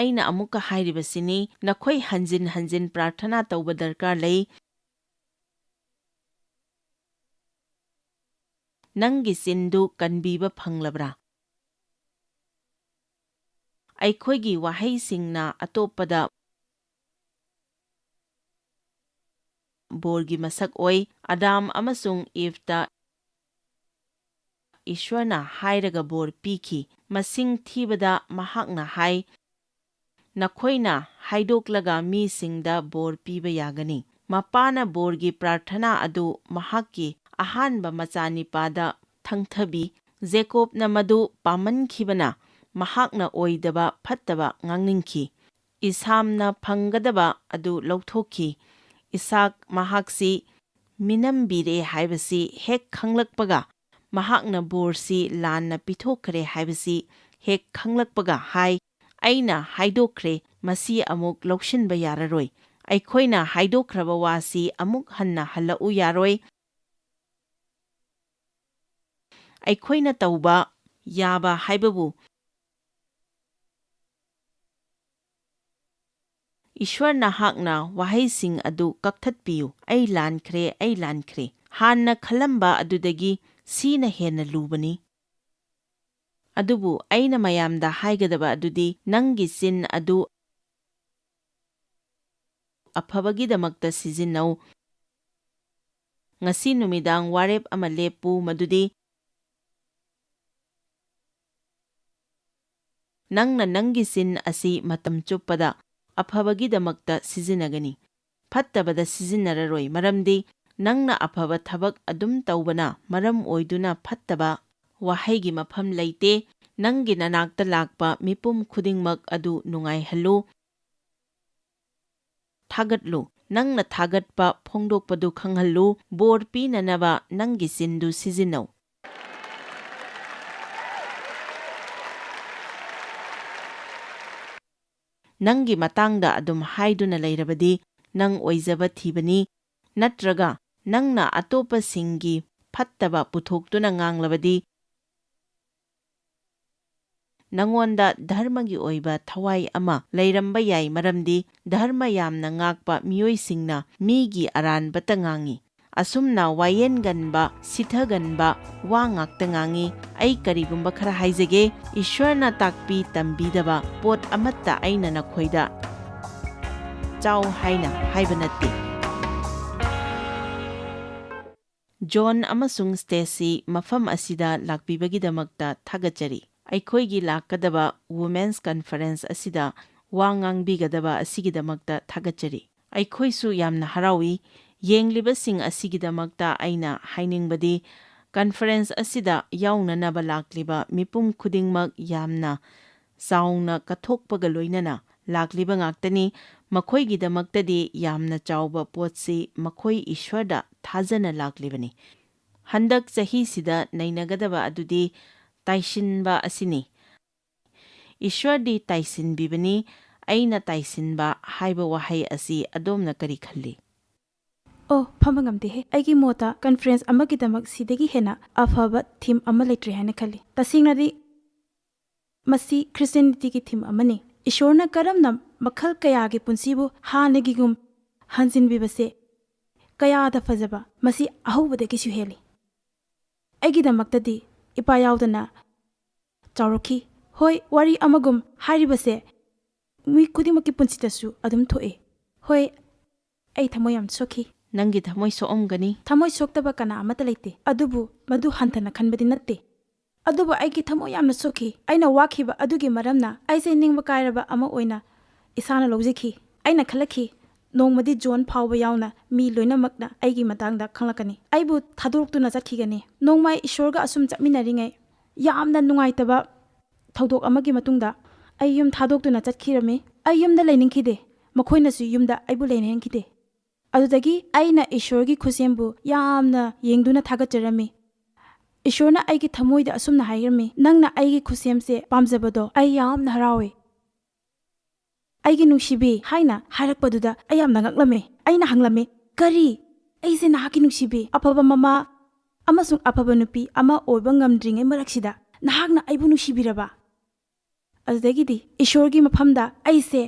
ꯑꯩꯅ ꯑꯃꯨꯛꯀ ꯍꯥꯏꯔꯤꯕꯁꯤꯅꯤ, ꯅꯈꯣꯏ ꯍꯟꯖꯤꯟ ꯍꯟꯖꯤꯟ ꯄ꯭ꯔꯥꯔꯊꯅꯥ ꯇꯧꯕ ꯗꯔꯀꯥꯔ ꯂꯩ꯫ ꯅꯪꯒꯤ ꯆꯤꯟꯗꯨ ꯀꯟꯕꯤꯕ ꯐꯪꯂꯕ꯭ꯔꯥ? ꯑꯩꯈꯣꯏꯒꯤ ꯋꯥꯍꯩꯁꯤꯡꯅ ꯑꯇꯣꯞꯄꯗ ꯕꯣꯔꯒꯤ ꯃꯁꯛ ꯑꯣꯏ꯫ ꯑꯗꯥꯝ ꯑꯃꯁꯨꯡ ꯏꯚꯇ ꯏꯁ꯭ꯋꯔꯅ ꯍꯥꯏꯔꯒ ꯕꯣꯔ ꯄꯤꯈꯤ꯫ ꯃꯁꯤꯡ ꯊꯤꯕꯗ ꯃꯍꯥꯛꯅ ꯍꯥꯏ, "ꯅꯈꯣꯏꯅ ꯍꯥꯏꯗꯣꯛꯂꯒ ꯃꯤꯁꯤꯡꯗ ꯕꯣꯔ ꯄꯤꯕ ꯌꯥꯒꯅꯤ꯫" ꯃꯄꯥꯅ ꯕꯣꯔꯒꯤ ꯄ꯭ꯔꯥꯔꯊꯅꯥ ꯑꯗꯨ ꯃꯍꯥꯛꯀꯤ ꯑꯍꯥꯟꯕ ꯃꯆꯥꯅꯤꯄꯥꯗ ꯊꯪꯊꯕꯤ꯫ ꯖꯦꯀꯣꯕꯅ ꯃꯗꯨ ꯄꯥꯝꯃꯟꯈꯤꯕꯅ ꯃꯍꯥꯛꯅ ꯑꯣꯏꯗꯕ ꯐꯠꯇꯕ ꯉꯥꯡꯅꯤꯡꯈꯤ꯫ ꯏꯁꯥꯝꯅ ꯐꯪꯒꯗꯕ ꯑꯗꯨ ꯂꯧꯊꯣꯛꯈꯤ꯫ ꯏꯁꯥꯛ ꯃꯍꯥꯛꯁꯤ ꯃꯤꯅꯝꯕꯤꯔꯦ ꯍꯥꯏꯕꯁꯤ ꯍꯦꯛ ꯈꯪꯂꯛꯄꯒ, ꯃꯍꯥꯛꯅ ꯕꯣꯔꯁꯤ ꯂꯥꯟꯅ ꯄꯤꯊꯣꯛꯈ꯭ꯔꯦ ꯍꯥꯏꯕꯁꯤ ꯍꯦꯛ ꯈꯪꯂꯛꯄꯒ ꯍꯥꯏ, "ꯑꯩꯅ ꯍꯥꯏꯗꯣꯛꯈ꯭ꯔꯦ, ꯃꯁꯤ ꯑꯃꯨꯛ ꯂꯧꯁꯤꯟꯕ ꯌꯥꯔꯔꯣꯏ꯫ ꯑꯩꯈꯣꯏꯅ ꯍꯥꯏꯗꯣꯛꯈ꯭ꯔꯕ ꯋꯥꯁꯤ ꯑꯃꯨꯛ ꯍꯟꯅ ꯍꯜꯂꯛꯎ ꯌꯥꯔꯣꯏ꯫ ꯑꯩꯈꯣꯏꯅ ꯇꯧꯕ ꯌꯥꯕ ꯍꯥꯏꯕꯕꯨ ꯏꯁ꯭ꯋꯔ ꯅꯍꯥꯛꯅ ꯋꯥꯍꯩꯁꯤꯡ ꯑꯗꯨ ꯀꯛꯊꯠꯄꯤꯌꯨ, "ꯑꯩ ꯂꯥꯟꯈ꯭ꯔꯦ, ꯑꯩ ꯂꯥꯟꯈ꯭ꯔꯦ꯫" ꯍꯥꯟꯅ ꯈꯜꯂꯝꯕ ꯑꯗꯨꯗꯒꯤ ꯁꯤꯅ ꯍꯦꯟꯅ ꯂꯨꯕꯅꯤ꯫ ꯑꯗꯨꯕꯨ ꯑꯩꯅ ꯃꯌꯥꯝꯗ ꯍꯥꯏꯒꯗꯕ ꯑꯗꯨꯗꯤ ꯅꯪꯒꯤ ꯆꯤꯟ ꯑꯗꯨ ꯑꯐꯕꯒꯤꯗꯃꯛꯇ ꯁꯤꯖꯤꯟꯅꯧ꯫ ꯉꯁꯤ ꯅꯨꯃꯤꯗꯥꯡ ꯋꯥꯔꯦꯞ ꯑꯃ ꯂꯦꯞꯄꯨ, ꯃꯗꯨꯗꯤ ꯅꯪꯅ ꯅꯪꯒꯤ ꯆꯤꯟ ꯑꯁꯤ ꯃꯇꯝ ꯆꯨꯞꯄꯗ ꯑꯐꯕꯒꯤꯗꯃꯛꯇ ꯁꯤꯖꯤꯟꯅꯒꯅꯤ, ꯐꯠꯇꯕꯗ ꯁꯤꯖꯤꯟꯅꯔꯔꯣꯏ, ꯃꯔꯝꯗꯤ ꯅꯪꯅ ꯑꯐꯕ ꯊꯕꯛ ꯑꯗꯨꯝ ꯇꯧꯕꯅ ꯃꯔꯝ ꯑꯣꯏꯗꯨꯅ ꯐꯠꯇꯕ ꯋꯥꯍꯩꯒꯤ ꯃꯐꯝ ꯂꯩꯇꯦ꯫ ꯅꯪꯒꯤ ꯅꯅꯥꯛꯇ ꯂꯥꯛꯄ ꯃꯤꯄꯨꯝ ꯈꯨꯗꯤꯡꯃꯛ ꯑꯗꯨ ꯅꯨꯡꯉꯥꯏꯍꯜꯂꯨ꯫ ꯊꯥꯒꯠꯂꯨ꯫ ꯅꯪꯅ ꯊꯥꯒꯠꯄ ꯐꯣꯡꯗꯣꯛꯄꯗꯨ ꯈꯪꯍꯜꯂꯨ꯫ ꯕꯣꯔ ꯄꯤꯅꯅꯕ ꯅꯪꯒꯤ ꯆꯤꯟꯗꯨ ꯁꯤꯖꯤꯟꯅꯧ꯫ ꯅꯪꯒꯤ ꯃꯇꯥꯡꯗ ꯑꯗꯨꯝ ꯍꯥꯏꯗꯨꯅ ꯂꯩꯔꯕꯗꯤ, ꯅꯪ ꯑꯣꯏꯖꯕ ꯊꯤꯕꯅꯤ, ꯅꯠꯇ꯭ꯔꯒ ꯅꯪꯅ ꯑꯇꯣꯞꯄꯁꯤꯡꯒꯤ ꯐꯠꯇꯕ ꯄꯨꯊꯣꯛꯇꯨꯅ ꯉꯥꯡꯂꯕꯗꯤ, ꯅꯉꯣꯟꯗ ꯙꯔꯃꯒꯤ ꯑꯣꯏꯕ ꯊꯋꯥꯏ ꯑꯃ ꯂꯩꯔꯝꯕ ꯌꯥꯏ, ꯃꯔꯝꯗꯤ ꯙꯔꯃ ꯌꯥꯝꯅ ꯉꯥꯛꯄ ꯃꯤꯑꯣꯏꯁꯤꯡꯅ ꯃꯤꯒꯤ ꯑꯔꯥꯟꯕꯇ ꯉꯥꯡꯏ꯫ ꯑꯁꯨꯝꯅ ꯋꯥꯌꯦꯟꯒꯟꯕ, ꯁꯤꯊꯒꯟꯕ ꯋꯥ ꯉꯥꯛꯇ ꯉꯥꯡꯏ꯫ ꯑꯩ ꯀꯔꯤꯒꯨꯝꯕ ꯈꯔ ꯍꯥꯏꯖꯒꯦ, ꯏꯁ꯭ꯋꯔꯅ ꯇꯥꯛꯄꯤ ꯇꯝꯕꯤꯗꯕ ꯄꯣꯠ ꯑꯃꯠꯇ ꯑꯩꯅ ꯅꯈꯣꯏꯗ ꯆꯥꯎ ꯍꯥꯏꯅ ꯍꯥꯏꯕ ꯅꯠꯇꯦ꯫ ꯖꯣꯟ ꯑꯃꯁꯨꯡ ꯁ꯭ꯇꯦꯁꯤ, ꯃꯐꯝ ꯑꯁꯤꯗ ꯂꯥꯛꯄꯤꯕꯒꯤꯗꯃꯛꯇ ꯊꯥꯒꯠꯆꯔꯤ꯫ ꯑꯩꯈꯣꯏꯒꯤ ꯂꯥꯛꯀꯗꯕ Women's Conference ꯑꯁꯤꯗ ꯋꯥ ꯉꯥꯡꯕꯤꯒꯗꯕ ꯑꯁꯤꯒꯤꯗꯃꯛꯇ ꯊꯥꯒꯠꯆꯔꯤ꯫ ꯑꯩꯈꯣꯏꯁꯨ ꯌꯥꯝꯅ ꯍꯔꯥꯎꯏ꯫ ꯌꯦꯡꯂꯤꯕꯁꯤꯡ ꯑꯁꯤꯒꯤꯗꯃꯛꯇ ꯑꯩꯅ ꯍꯥꯏꯅꯤꯡꯕꯗꯤ, conference ꯑꯁꯤꯗ ꯌꯥꯎꯅꯅꯕ ꯂꯥꯛꯂꯤꯕ ꯃꯤꯄꯨꯝ ꯈꯨꯗꯤꯡꯃꯛ ꯌꯥꯝꯅ ꯆꯥꯎꯅ ꯀꯠꯊꯣꯛꯄꯒ ꯂꯣꯏꯅꯅ ꯂꯥꯛꯂꯤꯕ ꯉꯥꯛꯇꯅꯤ꯫ ꯃꯈꯣꯏꯒꯤꯗꯃꯛꯇꯗꯤ ꯌꯥꯝꯅ ꯆꯥꯎꯕ ꯄꯣꯠꯁꯤ ꯃꯈꯣꯏ ꯏꯁ꯭ꯋꯔꯗ ꯊꯥꯖꯅ ꯂꯥꯛꯂꯤꯕꯅꯤ꯫ ꯍꯟꯗꯛ ꯆꯍꯤꯁꯤꯗ ꯅꯩꯅꯒꯗꯕ ꯑꯗꯨꯗꯤ ꯇꯥꯏꯁꯤꯟꯕ ꯑꯁꯤꯅꯤ꯫ ꯏꯁ꯭ꯋꯔꯗꯤ ꯇꯥꯏꯁꯤꯟꯕꯤꯕꯅꯤ꯫ ꯑꯩꯅ ꯇꯥꯏꯁꯤꯟꯕ ꯍꯥꯏꯕ ꯋꯥꯍꯩ ꯑꯁꯤ ꯑꯗꯣꯝꯅ ꯀꯔꯤ ꯈꯜꯂꯤ? ꯑꯣ, ꯐꯝꯕ ꯉꯝꯗꯦꯍꯦ꯫ ꯑꯩꯒꯤ ꯃꯣꯠꯇ conference ꯑꯃꯒꯤꯗꯃꯛ ꯁꯤꯗꯒꯤ ꯍꯦꯟꯅ ꯑꯐꯕ theme ꯑꯃ ꯂꯩꯇ꯭ꯔꯦ ꯍꯥꯏꯅ ꯈꯜꯂꯤ꯫ ꯇꯁꯦꯡꯅꯗꯤ, ꯃꯁꯤ Christianity ꯒꯤ theme ꯑꯃꯅꯤ꯫ ꯏꯁ꯭ꯋꯔꯅ ꯀꯔꯝꯅ ꯃꯈꯜ ꯀꯌꯥꯒꯤ ꯄꯨꯟꯁꯤꯕꯨ ꯍꯥꯟꯅꯒꯤꯒꯨꯝ ꯍꯟꯖꯤꯟꯕꯤꯕꯁꯦ ꯀꯌꯥꯗ ꯐꯖꯕ, ꯃꯁꯤ ꯑꯍꯧꯕꯗꯒꯤꯁꯨ ꯍꯦꯜꯂꯤ꯫ ꯑꯩꯒꯤꯗꯃꯛꯇꯗꯤ ꯏꯄꯥ ꯌꯥꯎꯗꯅ ꯆꯥꯎꯔꯛꯈꯤ꯫ ꯍꯣꯏ, ꯋꯥꯔꯤ ꯑꯃꯒꯨꯝ ꯍꯥꯏꯔꯤꯕꯁꯦ ꯃꯤ ꯈꯨꯗꯤꯡꯃꯛꯀꯤ ꯄꯨꯟꯁꯤꯗꯁꯨ ꯑꯗꯨꯝ ꯊꯣꯛꯑꯦ꯫ ꯍꯣꯏ, ꯑꯩ ꯊꯃꯣꯏ ꯌꯥꯝ ꯁꯣꯛꯈꯤ꯫ ꯅꯪꯒꯤ ꯊꯃꯣꯏ ꯁꯣꯛꯑꯝꯒꯅꯤ꯫ ꯊꯃꯣꯏ ꯁꯣꯛꯇꯕ ꯀꯅꯥ ꯑꯃꯠꯇ ꯂꯩꯇꯦ, ꯑꯗꯨꯕꯨ ꯃꯗꯨ ꯍꯟꯊꯅ ꯈꯟꯕꯗꯤ ꯅꯠꯇꯦ꯫ ꯑꯗꯨꯕꯨ ꯑꯩꯒꯤ ꯊꯃꯣꯏ ꯌꯥꯝꯅ ꯁꯣꯛꯈꯤ꯫ ꯑꯩꯅ ꯋꯥꯈꯤꯕ ꯑꯗꯨꯒꯤ ꯃꯔꯝꯅ ꯑꯩꯁꯦ ꯅꯤꯡꯕ ꯀꯥꯏꯔꯕ ꯑꯃ ꯑꯣꯏꯅ ꯏꯁꯥꯅ ꯂꯧꯖꯈꯤ꯫ ꯑꯩꯅ ꯈꯜꯂꯛꯈꯤ, ꯅꯣꯡꯃꯗꯤ ꯖꯣꯟ ꯐꯥꯎꯕ ꯌꯥꯎꯅ ꯃꯤ ꯂꯣꯏꯅꯃꯛꯅ ꯑꯩꯒꯤ ꯃꯇꯥꯡꯗ ꯈꯪꯂꯛꯀꯅꯤ꯫ ꯑꯩꯕꯨ ꯊꯥꯗꯣꯛꯇꯨꯅ ꯆꯠꯈꯤꯒꯅꯤ꯫ ꯅꯣꯡꯃ ꯏꯁ꯭ꯋꯔꯒ ꯑꯁꯨꯝ ꯆꯠꯃꯤꯟꯅꯔꯤꯉꯩ, ꯌꯥꯝꯅ ꯅꯨꯡꯉꯥꯏꯇꯕ ꯊꯧꯗꯣꯛ ꯑꯃꯒꯤ ꯃꯇꯨꯡꯗ ꯑꯩ ꯌꯨꯝ ꯊꯥꯗꯣꯛꯇꯨꯅ ꯆꯠꯈꯤꯔꯝꯃꯤ꯫ ꯑꯩ ꯌꯨꯝꯗ ꯂꯩꯅꯤꯡꯈꯤꯗꯦ꯫ ꯃꯈꯣꯏꯅꯁꯨ ꯌꯨꯝꯗ ꯑꯩꯕꯨ ꯂꯩꯅꯍꯟꯈꯤꯗꯦ꯫ ꯑꯗꯨꯗꯒꯤ ꯑꯩꯅ ꯏꯁ꯭ꯋꯔꯒꯤ ꯈꯨꯠꯁꯦꯝꯕꯨ ꯌꯥꯝꯅ ꯌꯦꯡꯗꯨꯅ ꯊꯥꯒꯠꯆꯔꯝꯃꯤ꯫ ꯏꯁ꯭ꯋꯔꯅ ꯑꯩꯒꯤ ꯊꯃꯣꯏꯗ ꯑꯁꯨꯝꯅ ꯍꯥꯏꯔꯝꯃꯤ, "ꯅꯪꯅ ꯑꯩꯒꯤ ꯈꯨꯠꯁꯦꯝꯁꯦ ꯄꯥꯝꯖꯕꯗꯣ ꯑꯩ ꯌꯥꯝꯅ ꯍꯔꯥꯎꯏ꯫ ꯑꯩꯒꯤ ꯅꯨꯡꯁꯤꯕꯤ" ꯍꯥꯏꯅ ꯍꯥꯏꯔꯛꯄꯗꯨꯗ ꯑꯩ ꯌꯥꯝꯅ ꯉꯛꯂꯝꯃꯤ꯫ ꯑꯩꯅ ꯍꯪꯂꯝꯃꯤ, "ꯀꯔꯤ? ꯑꯩꯁꯦ ꯅꯍꯥꯛꯀꯤ ꯅꯨꯡꯁꯤꯕꯤ, ꯑꯐꯕ ꯃꯃꯥ ꯑꯃꯁꯨꯡ ꯑꯐꯕ ꯅꯨꯄꯤ ꯑꯃ ꯑꯣꯏꯕ ꯉꯝꯗ꯭ꯔꯤꯉꯩ ꯃꯔꯛꯁꯤꯗ ꯅꯍꯥꯛꯅ ꯑꯩꯕꯨ ꯅꯨꯡꯁꯤꯕꯤꯔꯕ?" ꯑꯗꯨꯗꯒꯤꯗꯤ ꯏꯁ꯭ꯋꯔꯒꯤ ꯃꯐꯝꯗ ꯑꯩꯁꯦ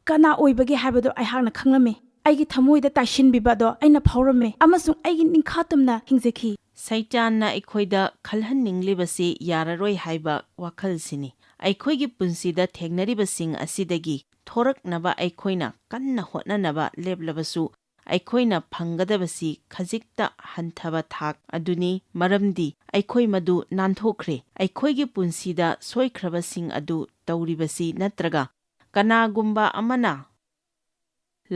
ꯀꯅꯥ ꯑꯣꯏꯕꯒꯦ ꯍꯥꯏꯕꯗꯣ ꯑꯩꯍꯥꯛꯅ ꯈꯪꯂꯝꯃꯤ꯫ ꯑꯩꯒꯤ ꯊꯃꯣꯏꯗ ꯇꯥꯏꯁꯤꯟꯕꯤꯕ ꯑꯗꯣ ꯑꯩꯅ ꯐꯥꯎꯔꯝꯃꯤ ꯑꯃꯁꯨꯡ ꯑꯩꯒꯤ ꯅꯤꯡꯈꯥ ꯇꯨꯝꯅ ꯍꯤꯡꯖꯈꯤ꯫ ꯁꯩꯇꯥꯟꯅ ꯑꯩꯈꯣꯏꯗ ꯈꯜꯍꯟꯅꯤꯡꯂꯤꯕꯁꯤ ꯌꯥꯔꯔꯣꯏ ꯍꯥꯏꯕ ꯋꯥꯈꯜꯁꯤꯅꯤ꯫ ꯑꯩꯈꯣꯏꯒꯤ ꯄꯨꯟꯁꯤꯗ ꯊꯦꯡꯅꯔꯤꯕꯁꯤꯡ ꯑꯁꯤꯗꯒꯤ ꯊꯣꯔꯛꯅꯕ ꯑꯩꯈꯣꯏꯅ ꯀꯟꯅ ꯍꯣꯠꯅꯅꯕ ꯂꯦꯞꯂꯕꯁꯨ, ꯑꯩꯈꯣꯏꯅ ꯐꯪꯒꯗꯕꯁꯤ ꯈꯖꯤꯛꯇ ꯍꯟꯊꯕ ꯊꯥꯛ ꯑꯗꯨꯅꯤ, ꯃꯔꯝꯗꯤ ꯑꯩꯈꯣꯏ ꯃꯗꯨ ꯅꯥꯟꯊꯣꯛꯈ꯭ꯔꯦ꯫ ꯑꯩꯈꯣꯏꯒꯤ ꯄꯨꯟꯁꯤꯗ ꯁꯣꯏꯈ꯭ꯔꯕꯁꯤꯡ ꯑꯗꯨ ꯇꯧꯔꯤꯕꯁꯤ ꯅꯠꯇ꯭ꯔꯒ ꯀꯅꯥꯒꯨꯝꯕ ꯑꯃꯅ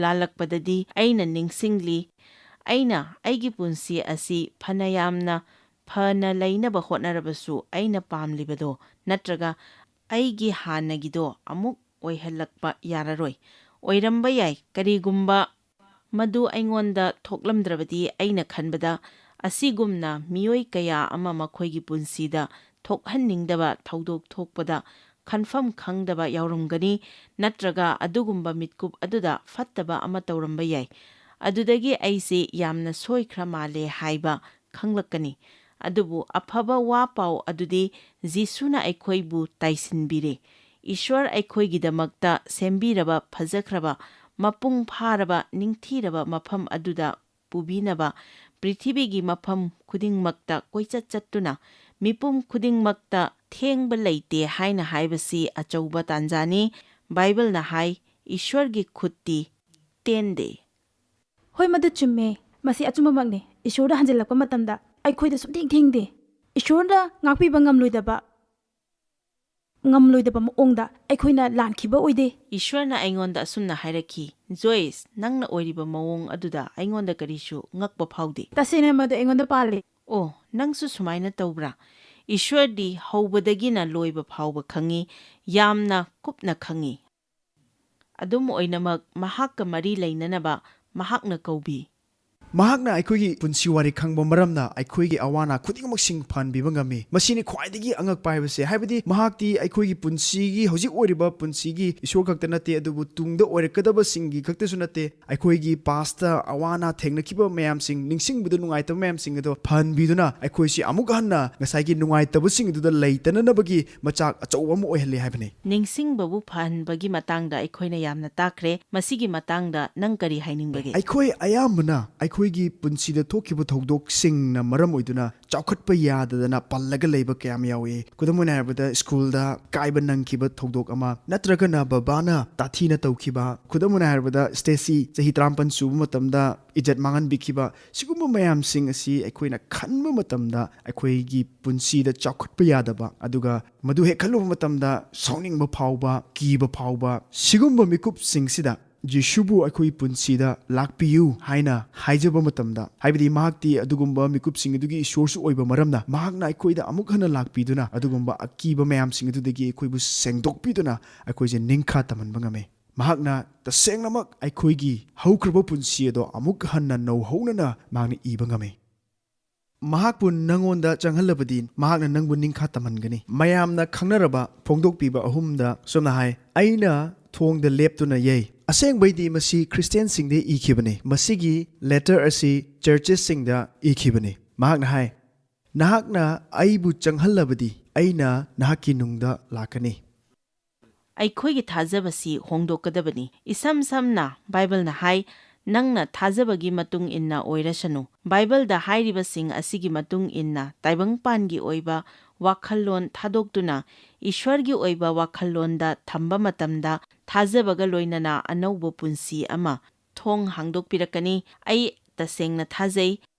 ꯂꯥꯜꯂꯛꯄꯗꯗꯤ ꯑꯩꯅ ꯅꯤꯡꯁꯤꯡꯂꯤ, ꯑꯩꯅ ꯑꯩꯒꯤ ꯄꯨꯟꯁꯤ ꯑꯁꯤ ꯐꯅ ꯌꯥꯝꯅ ꯐꯅ ꯂꯩꯅꯕ ꯍꯣꯠꯅꯔꯕꯁꯨ ꯑꯩꯅ ꯄꯥꯝꯂꯤꯕꯗꯣ ꯅꯠꯇ꯭ꯔꯒ ꯑꯩꯒꯤ ꯍꯥꯟꯅꯒꯤꯗꯣ ꯑꯃꯨꯛ ꯑꯣꯏꯍꯜꯂꯛꯄ ꯌꯥꯔꯔꯣꯏ꯫ ꯑꯣꯏꯔꯝꯕ ꯌꯥꯏ, ꯀꯔꯤꯒꯨꯝꯕ ꯃꯗꯨ ꯑꯩꯉꯣꯟꯗ ꯊꯣꯛꯂꯝꯗ꯭ꯔꯕꯗꯤ ꯑꯩꯅ ꯈꯟꯕꯗ ꯑꯁꯤꯒꯨꯝꯅ ꯃꯤꯑꯣꯏ ꯀꯌꯥ ꯑꯃ ꯃꯈꯣꯏꯒꯤ ꯄꯨꯟꯁꯤꯗ ꯊꯣꯛꯍꯟꯅꯤꯡꯗꯕ ꯊꯧꯗꯣꯛ ꯊꯣꯛꯄꯗ ꯈꯟꯐꯝ ꯈꯪꯗꯕ ꯌꯥꯎꯔꯝꯒꯅꯤ, ꯅꯠꯇ꯭ꯔꯒ ꯑꯗꯨꯒꯨꯝꯕ ꯃꯤꯠꯀꯨꯞ ꯑꯗꯨꯗ ꯐꯠꯇꯕ ꯑꯃ ꯇꯧꯔꯝꯕ ꯌꯥꯏ꯫ ꯑꯗꯨꯗꯒꯤ ꯑꯩꯁꯤ ꯌꯥꯝꯅ ꯁꯣꯏꯈ꯭ꯔ ꯃꯥꯜꯂꯦ ꯍꯥꯏꯕ ꯈꯪꯂꯛꯀꯅꯤ꯫ ꯑꯗꯨꯕꯨ ꯑꯐꯕ ꯋꯥ ꯄꯥꯎ ꯑꯗꯨꯗꯤ ꯖꯤꯁꯨꯅ ꯑꯩꯈꯣꯏꯕꯨ ꯇꯥꯏꯁꯤꯟꯕꯤꯔꯦ꯫ ꯏꯁ꯭ꯋꯔ ꯑꯩꯈꯣꯏꯒꯤꯗꯃꯛꯇ ꯁꯦꯝꯕꯤꯔꯕ ꯐꯖꯈ꯭ꯔꯕ, ꯃꯄꯨꯡ ꯐꯥꯔꯕ, ꯅꯤꯡꯊꯤꯔꯕ ꯃꯐꯝ ꯑꯗꯨꯗ ꯄꯨꯕꯤꯅꯕ ꯄ꯭ꯔꯤꯊꯤꯕꯤꯒꯤ ꯃꯐꯝ ꯈꯨꯗꯤꯡꯃꯛꯇ ꯀꯣꯏꯆꯠ ꯆꯠꯇꯨꯅ ꯃꯤꯄꯨꯝ ꯈꯨꯗꯤꯡꯃꯛꯇ ꯊꯦꯡꯕ ꯂꯩꯇꯦ ꯍꯥꯏꯅ ꯍꯥꯏꯕꯁꯤ ꯑꯆꯧꯕ ꯇꯥꯟꯖꯥꯅꯤ꯫ ꯕꯥꯏꯕꯜꯅ ꯍꯥꯏ, "ꯏꯁ꯭ꯋꯔꯒꯤ ꯈꯨꯠꯇꯤ ꯇꯦꯟꯗꯦ"꯫ ꯍꯣꯏ, ꯃꯗꯨ ꯆꯨꯝꯃꯦ꯫ ꯃꯁꯤ ꯑꯆꯨꯝꯕꯃꯛꯅꯤ꯫ ꯏꯁꯣꯔꯗ ꯍꯟꯖꯤꯜꯂꯛꯄ ꯃꯇꯝꯗ ꯑꯩꯈꯣꯏꯗ ꯁꯨꯡꯊꯦꯡ ꯊꯦꯡꯗꯦ꯫ ꯏꯁꯣꯔꯅ ꯉꯥꯛꯄꯤꯕ ꯉꯝꯂꯣꯏꯗꯕ, ꯉꯝꯂꯣꯏꯗꯕ ꯃꯑꯣꯡꯗ ꯑꯩꯈꯣꯏꯅ ꯂꯥꯟꯈꯤꯕ ꯑꯣꯏꯗꯦ꯫ ꯏꯁꯣꯔꯅ ꯑꯩꯉꯣꯟꯗ ꯑꯁꯨꯝꯅ ꯍꯥꯏꯔꯛꯈꯤ, "ꯖꯣꯏꯁ, ꯅꯪꯅ ꯑꯣꯏꯔꯤꯕ ꯃꯑꯣꯡ ꯑꯗꯨꯗ ꯑꯩꯉꯣꯟꯗ ꯀꯔꯤꯁꯨ ꯉꯛꯄ ꯐꯥꯎꯗꯦ"꯫ ꯇꯁꯦꯡꯅ ꯃꯗꯨ ꯑꯩꯉꯣꯟꯗ ꯄꯥꯜꯂꯤ꯫ ꯑꯣ, ꯅꯪꯁꯨ ꯁꯨꯃꯥꯏꯅ ꯇꯧꯕ꯭ꯔꯥ? ꯏꯁꯣꯔꯗꯤ ꯍꯧꯕꯗꯒꯤꯅ ꯂꯣꯏꯕ ꯐꯥꯎꯕ ꯈꯪꯉꯤ, ꯌꯥꯝꯅ ꯀꯨꯞꯅ ꯈꯪꯉꯤ꯫ ꯑꯗꯨꯝ ꯑꯣꯏꯅꯃꯛ, ꯃꯍꯥꯛꯀ ꯃꯔꯤ ꯂꯩꯅꯅꯕ ꯃꯍꯥꯛꯅ ꯀꯧꯕꯤ꯫ ꯃꯍꯥꯛꯅ ꯑꯩꯈꯣꯏꯒꯤ ꯄꯨꯟꯁꯤ ꯋꯥꯔꯤ ꯈꯪꯕ ꯃꯔꯝꯅ ꯑꯩꯈꯣꯏꯒꯤ ꯑꯋꯥ ꯑꯅꯥ ꯈꯨꯗꯤꯡꯃꯛꯁꯤꯡ ꯐꯍꯟꯕꯤꯕ ꯉꯝꯃꯤ꯫ ꯃꯁꯤꯅꯤ ꯈ꯭ꯋꯥꯏꯗꯒꯤ ꯑꯉꯛꯄ ꯍꯥꯏꯕꯁꯦ, ꯍꯥꯏꯕꯗꯤ ꯃꯍꯥꯛꯇꯤ ꯑꯩꯈꯣꯏꯒꯤ ꯄꯨꯟꯁꯤꯒꯤ, ꯍꯧꯖꯤꯛ ꯑꯣꯏꯔꯤꯕ ꯄꯨꯟꯁꯤꯒꯤ ꯏꯁꯣꯔ ꯈꯛꯇ ꯅꯠꯇꯦ, ꯑꯗꯨꯕꯨ ꯇꯨꯡꯗ ꯑꯣꯏꯔꯛꯀꯗꯕꯁꯤꯡꯒꯤ ꯈꯛꯇꯁꯨ ꯅꯠꯇꯦ꯫ ꯑꯩꯈꯣꯏꯒꯤ past ꯑꯋꯥ ꯑꯅꯥ ꯊꯦꯡꯅꯈꯤꯕ ꯃꯌꯥꯝꯁꯤꯡ, ꯅꯤꯡꯁꯤꯡꯕꯗ ꯅꯨꯡꯉꯥꯏꯇꯕ ꯃꯌꯥꯝꯁꯤꯡ ꯑꯗꯣ ꯐꯍꯟꯕꯤꯗꯨꯅ ꯑꯩꯈꯣꯏꯁꯤ ꯑꯃꯨꯛ ꯍꯟꯅ ꯉꯁꯥꯏꯒꯤ ꯅꯨꯡꯉꯥꯏꯇꯕꯁꯤꯡ ꯑꯗꯨꯗ ꯂꯩꯇꯅꯅꯕꯒꯤ ꯃꯆꯥꯛ ꯑꯆꯧꯕ ꯑꯃ ꯑꯣꯏꯍꯜꯂꯤ ꯍꯥꯏꯕꯅꯤ꯫ ꯅꯤꯡꯁꯤꯡꯕꯕꯨ ꯐꯍꯟꯕꯒꯤ ꯃꯇꯥꯡꯗ ꯑꯩꯈꯣꯏꯅ ꯌꯥꯝꯅ ꯇꯥꯈ꯭ꯔꯦ꯫ ꯃꯁꯤꯒꯤ ꯃꯇꯥꯡꯗ ꯅꯪ ꯀꯔꯤ ꯍꯥꯏꯅꯤꯡꯕꯒꯦ? ꯑꯩꯈꯣꯏ ꯑꯌꯥꯝꯕꯅ ꯑꯩꯈꯣꯏ ꯑꯩꯈꯣꯏꯒꯤ ꯄꯨꯟꯁꯤꯗ ꯊꯣꯛꯈꯤꯕ ꯊꯧꯗꯣꯛꯁꯤꯡꯅ ꯃꯔꯝ ꯑꯣꯏꯗꯨꯅ ꯆꯥꯎꯈꯠꯄ ꯌꯥꯗꯗꯅ ꯄꯜꯂꯒ ꯂꯩꯕ ꯀꯌꯥꯝ ꯌꯥꯎꯏ꯫ ꯈꯨꯗꯝ ꯑꯣꯏꯅ ꯍꯥꯏꯔꯕꯗ, ꯁ꯭ꯀꯨꯜꯗ ꯀꯥꯏꯕ ꯅꯪꯈꯤꯕ ꯊꯧꯗꯣꯛ ꯑꯃ, ꯅꯠꯇ꯭ꯔꯒꯅ ꯕꯕꯥꯅ ꯇꯥꯊꯤꯅ ꯇꯧꯈꯤꯕ꯫ ꯈꯨꯗꯝ ꯑꯣꯏꯅ ꯍꯥꯏꯔꯕꯗ, ꯁ꯭ꯇꯦꯁꯤ ꯆꯍꯤ ꯇꯔꯥꯃꯥꯄꯟ ꯁꯨꯕ ꯃꯇꯝꯗ ꯏꯖꯠ ꯃꯥꯡꯍꯟꯕꯤꯈꯤꯕ꯫ ꯁꯤꯒꯨꯝꯕ ꯃꯌꯥꯝꯁꯤꯡ ꯑꯁꯤ ꯑꯩꯈꯣꯏꯅ ꯈꯟꯕ ꯃꯇꯝꯗ ꯑꯩꯈꯣꯏꯒꯤ ꯄꯨꯟꯁꯤꯗ ꯆꯥꯎꯈꯠꯄ ꯌꯥꯗꯕ, ꯑꯗꯨꯒ ꯃꯗꯨ ꯍꯦꯛ ꯈꯜꯂꯨꯕ ꯃꯇꯝꯗ ꯁꯥꯎꯅꯤꯡꯕ ꯐꯥꯎꯕ, ꯀꯤꯕ ꯐꯥꯎꯕ, ꯁꯤꯒꯨꯝꯕ ꯃꯤꯀꯨꯞꯁꯤꯡꯁꯤꯗ ꯖꯤꯁꯨꯕꯨ ꯑꯩꯈꯣꯏ ꯄꯨꯟꯁꯤꯗ ꯂꯥꯛꯄꯤꯌꯨ ꯍꯥꯏꯅ ꯍꯥꯏꯖꯕ ꯃꯇꯝꯗ, ꯍꯥꯏꯕꯗꯤ ꯃꯍꯥꯛꯇꯤ ꯑꯗꯨꯒꯨꯝꯕ ꯃꯤꯀꯨꯞꯁꯤꯡ ꯑꯗꯨꯒꯤ ꯏꯁꯣꯔꯁꯨ ꯑꯣꯏꯕ ꯃꯔꯝꯅ, ꯃꯍꯥꯛꯅ ꯑꯩꯈꯣꯏꯗ ꯑꯃꯨꯛ ꯍꯟꯅ ꯂꯥꯛꯄꯤꯗꯨꯅ ꯑꯗꯨꯒꯨꯝꯕ ꯑꯀꯤꯕ ꯃꯌꯥꯝꯁꯤꯡ ꯑꯗꯨꯗꯒꯤ ꯑꯩꯈꯣꯏꯕꯨ ꯁꯦꯡꯗꯣꯛꯄꯤꯗꯨꯅ ꯑꯩꯈꯣꯏꯁꯦ ꯅꯤꯡꯈꯥ ꯇꯝꯍꯟꯕ ꯉꯝꯃꯤ꯫ ꯃꯍꯥꯛꯅ ꯇꯁꯦꯡꯅꯃꯛ ꯑꯩꯈꯣꯏꯒꯤ ꯍꯧꯈ꯭ꯔꯕ ꯄꯨꯟꯁꯤ ꯑꯗꯣ ꯑꯃꯨꯛ ꯍꯟꯅ ꯅꯧꯍꯧꯅꯅ ꯃꯍꯥꯛꯅ ꯏꯕ ꯉꯝꯃꯤ꯫ ꯃꯍꯥꯛꯄꯨ ꯅꯪꯉꯣꯟꯗ ꯆꯪꯍꯜꯂꯕꯗꯤ ꯃꯍꯥꯛꯅ ꯅꯪꯕꯨ ꯅꯤꯡꯈꯥ ꯇꯝꯍꯟꯒꯅꯤ꯫ ꯃꯌꯥꯝꯅ ꯈꯪꯅꯔꯕ ꯐꯣꯡꯗꯣꯛꯄꯤꯕ ꯑꯍꯨꯝꯗ ꯁꯨꯝꯅ ꯍꯥꯏ, "ꯑꯩꯅ ꯊꯣꯡꯗ ꯂꯦꯞꯇꯨꯅ ꯌꯩ"꯫ ꯑꯁꯦꯡꯕꯩꯗꯤ ꯃꯁꯤ ꯈ꯭ꯔꯤꯁꯇꯤꯌꯥꯟꯁꯤꯡꯗ ꯏꯈꯤꯕꯅꯤ꯫ ꯃꯁꯤꯒꯤ ꯂꯦꯇꯔ ꯑꯁꯤ ꯆꯔꯆꯦꯁꯁꯤꯡꯗ ꯏꯈꯤꯕꯅꯤ꯫ ꯃꯍꯥꯛꯅ ꯍꯥꯏ, "ꯅꯍꯥꯛꯅ ꯑꯩꯕꯨ ꯆꯪꯍꯜꯂꯕꯗꯤ ꯑꯩꯅ ꯅꯍꯥꯛꯀꯤ ꯅꯨꯡꯗ ꯂꯥꯛꯀꯅꯤ"꯫ ꯑꯩꯈꯣꯏꯒꯤ ꯊꯥꯖꯕꯁꯤ ꯍꯣꯡꯗꯣꯛꯀꯗꯕꯅꯤ꯫ ꯏꯁꯝ ꯁꯝꯅ ꯕꯥꯏꯕꯜꯅ ꯍꯥꯏ, "ꯅꯪꯅ ꯊꯥꯖꯕꯒꯤ ꯃꯇꯨꯡ ꯏꯟꯅ ꯑꯣꯏꯔꯁꯅꯨ"꯫ ꯕꯥꯏꯕꯜꯗ ꯍꯥꯏꯔꯤꯕꯁꯤꯡ ꯑꯁꯤꯒꯤ ꯃꯇꯨꯡ ꯏꯟꯅ ꯇꯥꯏꯕꯪꯄꯥꯟꯒꯤ ꯑꯣꯏꯕ ꯋꯥꯈꯜꯂꯣꯟ ꯊꯥꯗꯣꯛꯇꯨꯅ ꯏꯁ꯭ꯋꯔꯒꯤ ꯑꯣꯏꯕ ꯋꯥꯈꯜꯂꯣꯟꯗ ꯊꯝꯕ ꯃꯇꯝꯗ ꯊꯥꯖꯕꯒ ꯂꯣꯏꯅꯅ ꯑꯅꯧꯕ ꯄꯨꯟꯁꯤ ꯑꯃ ꯊꯣꯡ ꯍꯥꯡꯗꯣꯛꯄꯤꯔꯛꯀꯅꯤ꯫ ꯑꯩ ꯇꯁꯦꯡꯅ ꯊꯥꯖꯩ꯫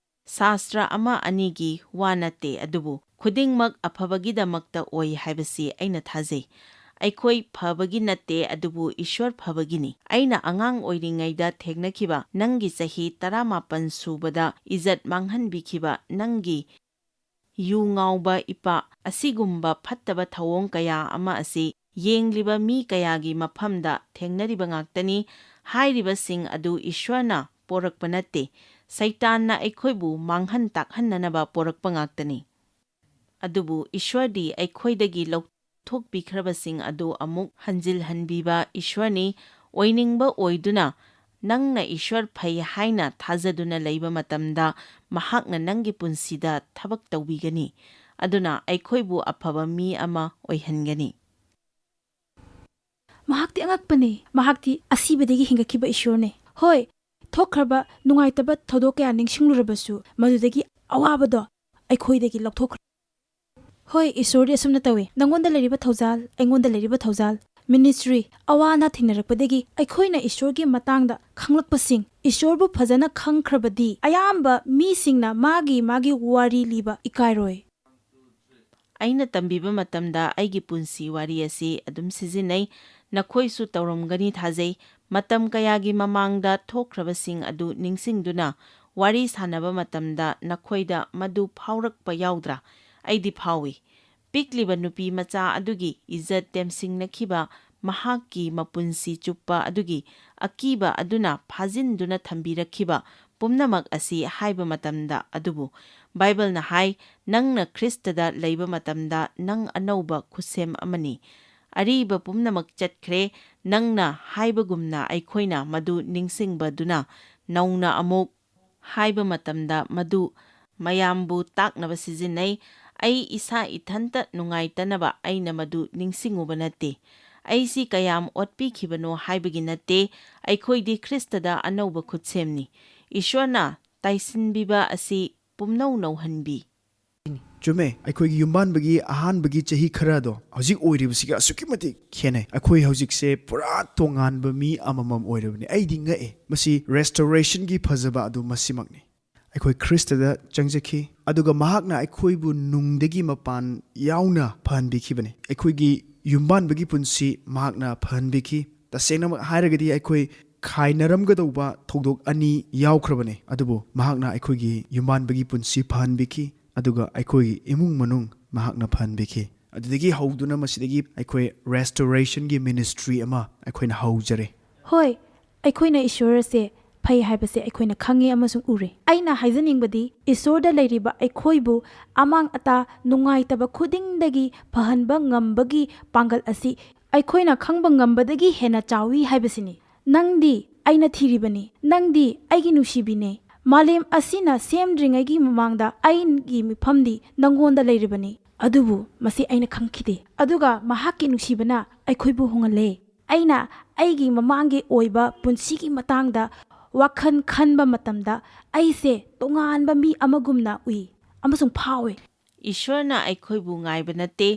ꯁꯥꯁꯇ꯭ꯔ ꯑꯃ ꯑꯅꯤꯒꯤ ꯋꯥ ꯅꯠꯇꯦ, ꯑꯗꯨꯕꯨ ꯈꯨꯗꯤꯡꯃꯛ ꯑꯐꯕꯒꯤꯗꯃꯛꯇ ꯑꯣꯏ ꯍꯥꯏꯕꯁꯤ ꯑꯩꯅ ꯊꯥꯖꯩ꯫ ꯑꯩꯈꯣꯏ ꯐꯕꯒꯤ ꯅꯠꯇꯦ, ꯑꯗꯨꯕꯨ ꯏꯁ꯭ꯋꯔ ꯐꯕꯒꯤꯅꯤ꯫ ꯑꯩꯅ ꯑꯉꯥꯡ ꯑꯣꯏꯔꯤꯉꯩꯗ ꯊꯦꯡꯅꯈꯤꯕ ꯅꯪꯒꯤ ꯆꯍꯤ ꯇꯔꯥꯃꯥꯄꯟ ꯁꯨꯕꯗ ꯏꯖꯠ ꯃꯥꯡꯍꯟꯕꯤꯈꯤꯕ ꯅꯪꯒꯤ ꯌꯨ ꯉꯥꯎꯕ ꯏꯄꯥ, ꯑꯁꯤꯒꯨꯝꯕ ꯐꯠꯇꯕ ꯊꯧꯑꯣꯡ ꯀꯌꯥ ꯑꯃ ꯑꯁꯤ ꯌꯦꯡꯂꯤꯕ ꯃꯤ ꯀꯌꯥꯒꯤ ꯃꯐꯝꯗ ꯊꯦꯡꯅꯔꯤꯕ ꯉꯥꯛꯇꯅꯤ꯫ ꯍꯥꯏꯔꯤꯕꯁꯤꯡ ꯑꯗꯨ ꯏꯁ꯭ꯋꯔꯅ ꯄꯣꯔꯛꯄ ꯅꯠꯇꯦ, ꯁꯩꯇꯥꯟꯅ ꯑꯩꯈꯣꯏꯕꯨ ꯃꯥꯡꯍꯟ ꯇꯥꯛꯍꯟꯅꯅꯕ ꯄꯣꯔꯛꯄ ꯉꯥꯛꯇꯅꯤ꯫ ꯑꯗꯨꯕꯨ ꯏꯁ꯭ꯋꯔꯗꯤ ꯑꯩꯈꯣꯏꯗꯒꯤ ꯂꯧꯊꯣꯛꯄꯤꯈ꯭ꯔꯕꯁꯤꯡ ꯑꯗꯨ ꯑꯃꯨꯛ ꯍꯟꯖꯤꯜꯍꯟꯕꯤꯕ ꯏꯁ꯭ꯋꯔꯅꯤ꯫ ꯑꯣꯏꯅꯤꯡꯕ ꯑꯣꯏꯗꯨꯅ ꯅꯪꯅ ꯏꯁ꯭ꯋꯔ ꯐꯩ ꯍꯥꯏꯅ ꯊꯥꯖꯗꯨꯅ ꯂꯩꯕ ꯃꯇꯝꯗ ꯃꯍꯥꯛꯅ ꯅꯪꯒꯤ ꯄꯨꯟꯁꯤꯗ ꯊꯕꯛ ꯇꯧꯕꯤꯒꯅꯤ꯫ ꯑꯗꯨꯅ ꯑꯩꯈꯣꯏꯕꯨ ꯑꯐꯕ ꯃꯤ ꯑꯃ ꯑꯣꯏꯍꯟꯒꯅꯤ꯫ ꯃꯍꯥꯛꯇꯤ ꯑꯉꯛꯄꯅꯤ꯫ ꯃꯍꯥꯛꯇꯤ ꯑꯁꯤꯕꯗꯒꯤ ꯍꯤꯡꯒꯠꯈꯤꯕ ꯏꯁ꯭ꯋꯔꯅꯤ꯫ ꯍꯣꯏ, ꯊꯣꯛꯈ꯭ꯔꯕ ꯅꯨꯡꯉꯥꯏꯇꯕ ꯊꯧꯗꯣꯛ ꯀꯌꯥ ꯅꯤꯡꯁꯤꯡꯂꯨꯔꯕꯁꯨ, ꯃꯗꯨꯗꯒꯤ ꯑꯋꯥꯕꯗꯣ ꯑꯩꯈꯣꯏꯗꯒꯤ ꯂꯧꯊꯣꯛꯈ꯭ꯔꯦ꯫ ꯍꯣꯏ, ꯏꯁꯣꯔꯗꯤ ꯑꯁꯨꯝꯅ ꯇꯧꯏ꯫ ꯅꯪꯉꯣꯟꯗ ꯂꯩꯔꯤꯕ ꯊꯧꯖꯥꯜ, ꯑꯩꯉꯣꯟꯗ ꯂꯩꯔꯤꯕ ꯊꯧꯖꯥꯜ, ꯃꯤꯅꯤꯁꯇ꯭ꯔꯤ, ꯑꯋꯥ ꯑꯅꯥ ꯊꯦꯡꯅꯔꯛꯄꯗꯒꯤ ꯑꯩꯈꯣꯏꯅ ꯏꯁꯣꯔꯒꯤ ꯃꯇꯥꯡꯗ ꯈꯪꯂꯛꯄꯁꯤꯡ, ꯏꯁꯣꯔꯕꯨ ꯐꯖꯅ ꯈꯪꯈ꯭ꯔꯕꯗꯤ ꯑꯌꯥꯝꯕ ꯃꯤꯁꯤꯡꯅ ꯃꯥꯒꯤ ꯃꯥꯒꯤ ꯋꯥꯔꯤ ꯂꯤꯕ ꯏꯀꯥꯏꯔꯣꯏ꯫ ꯑꯩꯅ ꯇꯝꯕꯤꯕ ꯃꯇꯝꯗ ꯑꯩꯒꯤ ꯄꯨꯟꯁꯤ ꯋꯥꯔꯤ ꯑꯁꯤ ꯑꯗꯨꯝ ꯁꯤꯖꯤꯟꯅꯩ꯫ ꯅꯈꯣꯏꯁꯨ ꯇꯧꯔꯝꯒꯅꯤ ꯊꯥꯖꯩ꯫ ꯃꯇꯝ ꯀꯌꯥꯒꯤ ꯃꯃꯥꯡꯗ ꯊꯣꯛꯈ꯭ꯔꯕꯁꯤꯡ ꯑꯗꯨ ꯅꯤꯡꯁꯤꯡꯗꯨꯅ ꯋꯥꯔꯤ ꯁꯥꯟꯅꯕ ꯃꯇꯝꯗ ꯅꯈꯣꯏꯗ ꯃꯗꯨ ꯐꯥꯎꯔꯛꯄ ꯌꯥꯎꯗ꯭ꯔꯥ? ꯑꯩꯗꯤ ꯐꯥꯎꯏ꯫ ꯄꯤꯛꯂꯤꯕ ꯅꯨꯄꯤ ꯃꯆꯥ ꯑꯗꯨꯒꯤ ꯏꯖꯠ ꯇꯦꯝꯁꯤꯡꯅꯈꯤꯕ, ꯃꯍꯥꯛꯀꯤ ꯃꯄꯨꯟꯁꯤ ꯆꯨꯞꯄ ꯑꯗꯨꯒꯤ ꯑꯀꯤꯕ ꯑꯗꯨꯅ ꯐꯥꯖꯤꯟꯗꯨꯅ ꯊꯝꯕꯤꯔꯛꯈꯤꯕ ꯄꯨꯝꯅꯃꯛ ꯑꯁꯤ ꯍꯥꯏꯕ ꯃꯇꯝꯗ, ꯑꯗꯨꯕꯨ ꯕꯥꯏꯕꯜꯅ ꯍꯥꯏ, "ꯅꯪꯅ ꯈ꯭ꯔꯤꯁꯇꯗ ꯂꯩꯕ ꯃꯇꯝꯗ ꯅꯪ ꯑꯅꯧꯕ ꯈꯨꯠꯁꯦꯝ ꯑꯃꯅꯤ꯫ ꯑꯔꯤꯕ ꯄꯨꯝꯅꯃꯛ ꯆꯠꯈ꯭ꯔꯦ"꯫ ꯅꯪꯅ ꯍꯥꯏꯕꯒꯨꯝꯅ ꯑꯩꯈꯣꯏꯅ ꯃꯗꯨ ꯅꯤꯡꯁꯤꯡꯕꯗꯨꯅ ꯅꯧꯅ ꯑꯃꯨꯛ ꯍꯥꯏꯕ ꯃꯇꯝꯗ ꯃꯗꯨ ꯃꯌꯥꯝꯕꯨ ꯇꯥꯛꯅꯕ ꯁꯤꯖꯤꯟꯅꯩ꯫ ꯑꯩ ꯏꯁꯥ ꯏꯊꯟꯇ ꯅꯨꯡꯉꯥꯏꯇꯅꯕ ꯑꯩꯅ ꯃꯗꯨ ꯅꯤꯡꯁꯤꯡꯉꯨꯕ ꯅꯠꯇꯦ꯫ ꯑꯩꯁꯤ ꯀꯌꯥꯝ ꯑꯣꯠꯄꯤꯈꯤꯕꯅꯣ ꯍꯥꯏꯕꯒꯤ ꯅꯠꯇꯦ꯫ ꯑꯩꯈꯣꯏꯗꯤ ꯈ꯭ꯔꯤꯁꯇꯗ ꯑꯅꯧꯕ ꯈꯨꯠꯁꯦꯝꯅꯤ꯫ ꯏꯁꯣꯔꯅ ꯇꯥꯏꯁꯤꯟꯕꯤꯕ ꯑꯁꯤ ꯄꯨꯝꯅꯧ ꯅꯧꯍꯟꯕꯤ꯫ ꯆꯨꯝꯃꯦ, ꯑꯩꯈꯣꯏꯒꯤ ꯌꯨꯝꯕꯥꯟꯕꯒꯤ ꯑꯍꯥꯟꯕꯒꯤ ꯆꯍꯤ ꯈꯔꯗꯣ ꯍꯧꯖꯤꯛ ꯑꯣꯏꯔꯤꯕꯁꯤꯒ ꯑꯁꯨꯛꯀꯤ ꯃꯇꯤꯛ ꯈꯦꯠꯅꯩ꯫ ꯑꯩꯈꯣꯏ ꯍꯧꯖꯤꯛꯁꯦ ꯄꯨꯔꯥ ꯇꯣꯉꯥꯟꯕ ꯃꯤ ꯑꯃꯃꯝ ꯑꯣꯏꯔꯕꯅꯤ꯫ ꯑꯩꯗꯤ ꯉꯛꯑꯦ꯫ ꯃꯁꯤ ꯔꯦꯁꯇꯣꯔꯦꯁꯟꯒꯤ ꯐꯖꯕ ꯑꯗꯨ ꯃꯁꯤꯃꯛꯅꯤ꯫ ꯑꯩꯈꯣꯏ ꯈ꯭ꯔꯤꯁꯇꯗ ꯆꯪꯖꯈꯤ, ꯑꯗꯨꯒ ꯃꯍꯥꯛꯅ ꯑꯩꯈꯣꯏꯕꯨ ꯅꯨꯡꯗꯒꯤ ꯃꯄꯥꯟ ꯌꯥꯎꯅ ꯐꯍꯟꯕꯤꯈꯤꯕꯅꯤ꯫ ꯑꯩꯈꯣꯏꯒꯤ ꯌꯨꯝꯕꯥꯟꯕꯒꯤ ꯄꯨꯟꯁꯤ ꯃꯍꯥꯛꯅ ꯐꯍꯟꯕꯤꯈꯤ꯫ ꯇꯁꯦꯡꯅꯃꯛ ꯍꯥꯏꯔꯒꯗꯤ ꯑꯩꯈꯣꯏ ꯈꯥꯏꯅꯔꯝꯒꯗꯧꯕ ꯊꯧꯗꯣꯛ ꯑꯅꯤ ꯌꯥꯎꯈ꯭ꯔꯕꯅꯤ, ꯑꯗꯨꯕꯨ ꯃꯍꯥꯛꯅ ꯑꯩꯈꯣꯏꯒꯤ ꯌꯨꯝꯕꯥꯟꯕꯒꯤ ꯄꯨꯟꯁꯤ ꯐꯍꯟꯕꯤꯈꯤ, ꯑꯗꯨꯒ ꯑꯩꯈꯣꯏꯒꯤ ꯏꯃꯨꯡ ꯃꯅꯨꯡ ꯃꯍꯥꯛꯅ ꯐꯍꯟꯕꯤꯈꯤ꯫ ꯑꯗꯨꯗꯒꯤ ꯍꯧꯗꯨꯅ ꯃꯁꯤꯗꯒꯤ ꯑꯩꯈꯣꯏ ꯔꯦꯁꯇꯣꯔꯦꯁꯟꯒꯤ ꯃꯤꯅꯤꯁꯇ꯭ꯔꯤ ꯑꯃ ꯑꯩꯈꯣꯏꯅ ꯍꯧꯖꯔꯦ꯫ ꯍꯣꯏ, ꯑꯩꯈꯣꯏꯅ ꯏꯁꯣꯔ ꯑꯁꯦ ꯐꯩ ꯍꯥꯏꯕꯁꯦ ꯑꯩꯈꯣꯏꯅ ꯈꯪꯉꯦ ꯑꯃꯁꯨꯡ ꯎꯔꯦ꯫ ꯑꯩꯅ ꯍꯥꯏꯖꯅꯤꯡꯕꯗꯤ, ꯏꯁꯣꯔꯗ ꯂꯩꯔꯤꯕ ꯑꯩꯈꯣꯏꯕꯨ ꯑꯃꯥꯡ ꯑꯇꯥ ꯅꯨꯡꯉꯥꯏꯇꯕ ꯈꯨꯗꯤꯡꯗꯒꯤ ꯐꯍꯟꯕ ꯉꯝꯕꯒꯤ ꯄꯥꯡꯒꯜ ꯑꯁꯤ ꯑꯩꯈꯣꯏꯅ ꯈꯪꯕ ꯉꯝꯕꯗꯒꯤ ꯍꯦꯟꯅ ꯆꯥꯎꯏ ꯍꯥꯏꯕꯁꯤꯅꯤ꯫ "ꯅꯪꯗꯤ ꯑꯩꯅ ꯊꯤꯔꯤꯕꯅꯤ, ꯅꯪꯗꯤ ꯑꯩꯒꯤ ꯅꯨꯡꯁꯤꯕꯤꯅꯦ꯫ ꯃꯥꯂꯦꯝ ꯑꯁꯤꯅ ꯁꯦꯝꯗ꯭ꯔꯤꯉꯩꯒꯤ ꯃꯃꯥꯡꯗ ꯑꯩꯒꯤ ꯃꯤꯐꯝꯗꯤ ꯅꯪꯉꯣꯟꯗ ꯂꯩꯔꯤꯕꯅꯤ"꯫ ꯑꯗꯨꯕꯨ ꯃꯁꯤ ꯑꯩꯅ ꯈꯪꯈꯤꯗꯦ꯫ ꯑꯗꯨꯒ ꯃꯍꯥꯛꯀꯤ ꯅꯨꯡꯁꯤꯕꯅ ꯑꯩꯈꯣꯏꯕꯨ ꯍꯣꯡꯍꯜꯂꯦ꯫ ꯑꯩꯅ ꯑꯩꯒꯤ ꯃꯃꯥꯡꯒꯤ ꯑꯣꯏꯕ ꯄꯨꯟꯁꯤꯒꯤ ꯃꯇꯥꯡꯗ ꯋꯥꯈꯜ ꯈꯟꯕ ꯃꯇꯝꯗ ꯑꯩꯁꯦ ꯇꯣꯉꯥꯟꯕ ꯃꯤ ꯑꯃꯒꯨꯝꯅ ꯎꯏ ꯑꯃꯁꯨꯡ ꯐꯥꯎꯏ꯫ ꯏꯁ꯭ꯋꯔꯅ ꯑꯩꯈꯣꯏꯕꯨ ꯉꯥꯏꯕ ꯅꯠꯇꯦ,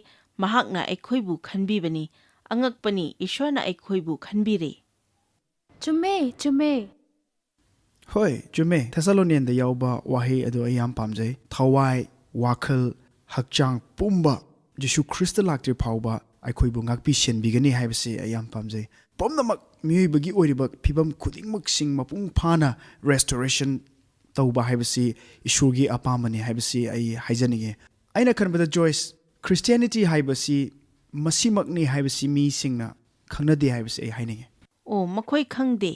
ꯃꯍꯥꯛꯅ ꯑꯩꯈꯣꯏꯕꯨ ꯈꯟꯕꯤꯕꯅꯤ꯫ ꯑꯉꯛꯄꯅꯤ, ꯏꯁ꯭ꯋꯔꯅ ꯑꯩꯈꯣꯏꯕꯨ ꯈꯟꯕꯤꯔꯦ꯫ ꯆꯨꯝꯃꯦ, ꯆꯨꯝꯃꯦ꯫ ꯍꯣꯏ, ꯆꯨꯝꯃꯦ꯫ ꯊꯦꯁꯥꯂꯣꯅꯤꯌꯟꯗ ꯌꯥꯎꯕ ꯋꯥꯍꯩ ꯑꯗꯨ ꯑꯩ ꯌꯥꯝ ꯄꯥꯝꯖꯩ꯫ ꯊꯋꯥꯏ, ꯋꯥꯈꯜ, ꯍꯛꯆꯥꯡ ꯄꯨꯝꯕ ꯖꯤꯁꯨ ꯈ꯭ꯔꯤꯁꯇ ꯂꯥꯛꯇ꯭ꯔꯤ ꯐꯥꯎꯕ ꯑꯩꯈꯣꯏꯕꯨ ꯉꯥꯛꯄꯤ ꯁꯦꯟꯕꯤꯒꯅꯤ ꯍꯥꯏꯕꯁꯤ ꯑꯩ ꯌꯥꯝ ꯄꯥꯝꯖꯩ꯫ ꯄꯨꯝꯅꯃꯛ, ꯃꯤꯑꯣꯏꯕꯒꯤ ꯑꯣꯏꯔꯤꯕ ꯐꯤꯕꯝ ꯈꯨꯗꯤꯡꯃꯛꯁꯤꯡ ꯃꯄꯨꯡ ꯐꯥꯅ restoration ꯇꯧꯕ ꯍꯥꯏꯕꯁꯤ ꯏꯁꯣꯔꯒꯤ ꯑꯄꯥꯝꯕꯅꯤ ꯍꯥꯏꯕꯁꯤ ꯑꯩ ꯍꯥꯏꯖꯅꯤꯡꯉꯤ꯫ ꯑꯩꯅ ꯈꯟꯕꯗ, ꯖꯣꯏꯁ, ꯈ꯭ꯔꯤꯁꯇꯤꯌꯥꯅꯤꯇꯤ ꯍꯥꯏꯕꯁꯤ ꯃꯁꯤꯃꯛꯅꯤ ꯍꯥꯏꯕꯁꯤ ꯃꯤꯁꯤꯡꯅ ꯈꯪꯅꯗꯦ ꯍꯥꯏꯕꯁꯤ ꯑꯩ ꯍꯥꯏꯅꯤꯡꯉꯤ꯫ ꯑꯣ, ꯃꯈꯣꯏ ꯈꯪꯗꯦ꯫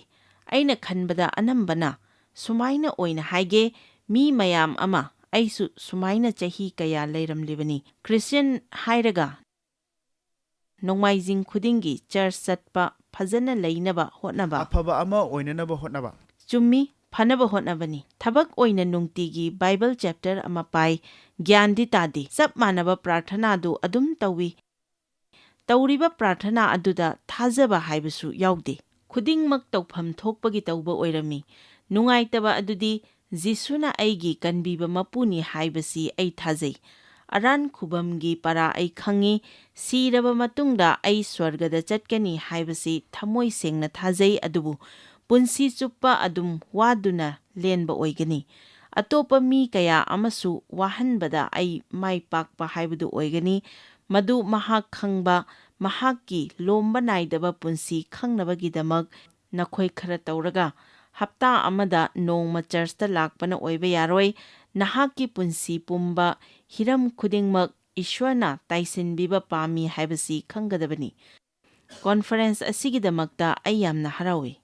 ꯑꯩꯅ ꯈꯟꯕꯗ ꯑꯅꯝꯕꯅ ꯁꯨꯃꯥꯏꯅ ꯑꯣꯏꯅ ꯍꯥꯏꯒꯦ, ꯃꯤ ꯃꯌꯥꯝ ꯑꯃ, ꯑꯩꯁꯨ ꯁꯨꯃꯥꯏꯅ ꯆꯍꯤ ꯀꯌꯥ ꯂꯩꯔꯝꯂꯤꯕꯅꯤ꯫ ꯈ꯭ꯔꯤꯁꯇꯤꯌꯟ ꯍꯥꯏꯔꯒ ꯅꯣꯡꯃꯥꯏꯖꯤꯡ ꯈꯨꯗꯤꯡꯒꯤ ꯆꯔꯆ ꯆꯠꯄ, ꯐꯖꯅ ꯂꯩꯅꯕ ꯍꯣꯠꯅꯕ꯫ ꯑꯐꯕ ꯑꯃ ꯑꯣꯏꯅꯅꯕ ꯍꯣꯠꯅꯕ꯫ ꯆꯨꯝꯃꯤ, ꯐꯅꯕ ꯍꯣꯠꯅꯕꯅꯤ꯫ ꯊꯕꯛ ꯑꯣꯏꯅ ꯅꯨꯡꯇꯤꯒꯤ ꯕꯥꯏꯕꯜ ꯆꯦꯞꯇꯔ ꯑꯃ ꯄꯥꯏ, ꯒ꯭ꯌꯥꯟꯗꯤ ꯇꯥꯗꯦ꯫ ꯆꯞ ꯃꯥꯟꯅꯕ ꯄ꯭ꯔꯥꯔꯊꯅꯥꯗꯨ ꯑꯗꯨꯝ ꯇꯧꯏ꯫ ꯇꯧꯔꯤꯕ ꯄ꯭ꯔꯥꯔꯊꯅꯥ ꯑꯗꯨꯗ ꯊꯥꯖꯕ ꯍꯥꯏꯕꯁꯨ ꯌꯥꯎꯗꯦ꯫ ꯈꯨꯗꯤꯡꯃꯛ ꯇꯧꯐꯝ ꯊꯣꯛꯄꯒꯤ ꯇꯧꯕ ꯑꯣꯏꯔꯝꯃꯤ꯫ ꯅꯨꯡꯉꯥꯏꯇꯕ ꯑꯗꯨꯗꯤ ꯖꯤꯁꯨꯅ ꯑꯩꯒꯤ ꯀꯟꯕꯤꯕ ꯃꯄꯨꯅꯤ ꯍꯥꯏꯕꯁꯤ ꯑꯩ ꯊꯥꯖꯩ꯫ ꯑꯔꯥꯟ ꯈꯨꯕꯝꯒꯤ ꯄꯔꯥ ꯑꯩ ꯈꯪꯏ꯫ ꯁꯤꯔꯕ ꯃꯇꯨꯡꯗ ꯑꯩ ꯁ꯭ꯋꯔꯒꯗ ꯆꯠꯀꯅꯤ ꯍꯥꯏꯕꯁꯤ ꯊꯃꯣꯏ ꯁꯦꯡꯅ ꯊꯥꯖꯩ, ꯑꯗꯨꯕꯨ ꯄꯨꯟꯁꯤ ꯆꯨꯞꯄ ꯑꯗꯨꯝ ꯋꯥꯗꯨꯅ ꯂꯦꯟꯕ ꯑꯣꯏꯒꯅꯤ꯫ ꯑꯇꯣꯞꯄ ꯃꯤ ꯀꯌꯥ ꯑꯃꯁꯨ ꯋꯥꯍꯟꯕꯗ ꯑꯩ ꯃꯥꯏ ꯄꯥꯛꯄ ꯍꯥꯏꯕꯗꯨ ꯑꯣꯏꯒꯅꯤ꯫ ꯃꯗꯨ ꯃꯍꯥꯛ ꯈꯪꯕ, ꯃꯍꯥꯛꯀꯤ ꯂꯣꯝꯕ ꯅꯥꯏꯗꯕ ꯄꯨꯟꯁꯤ ꯈꯪꯅꯕꯒꯤꯗꯃꯛ ꯅꯈꯣꯏ ꯈꯔ ꯇꯧꯔꯒ ꯍꯞꯇꯥ ꯑꯃꯗ ꯅꯣꯡꯃ ꯆꯔꯆꯇ ꯂꯥꯛꯄꯅ ꯑꯣꯏꯕ ꯌꯥꯔꯣꯏ꯫ ꯅꯍꯥꯛꯀꯤ ꯄꯨꯟꯁꯤ ꯄꯨꯝꯕ, ꯍꯤꯔꯝ ꯈꯨꯗꯤꯡꯃꯛ ꯏꯁ꯭ꯋꯔꯅ ꯇꯥꯏꯁꯤꯟꯕꯤꯕ ꯄꯥꯝꯃꯤ ꯍꯥꯏꯕꯁꯤ ꯈꯪꯒꯗꯕꯅꯤ꯫ ꯀꯣꯟꯐꯔꯦꯟꯁ ꯑꯁꯤꯒꯤꯗꯃꯛꯇ ꯑꯩ ꯌꯥꯝꯅ ꯍꯔꯥꯎꯏ꯫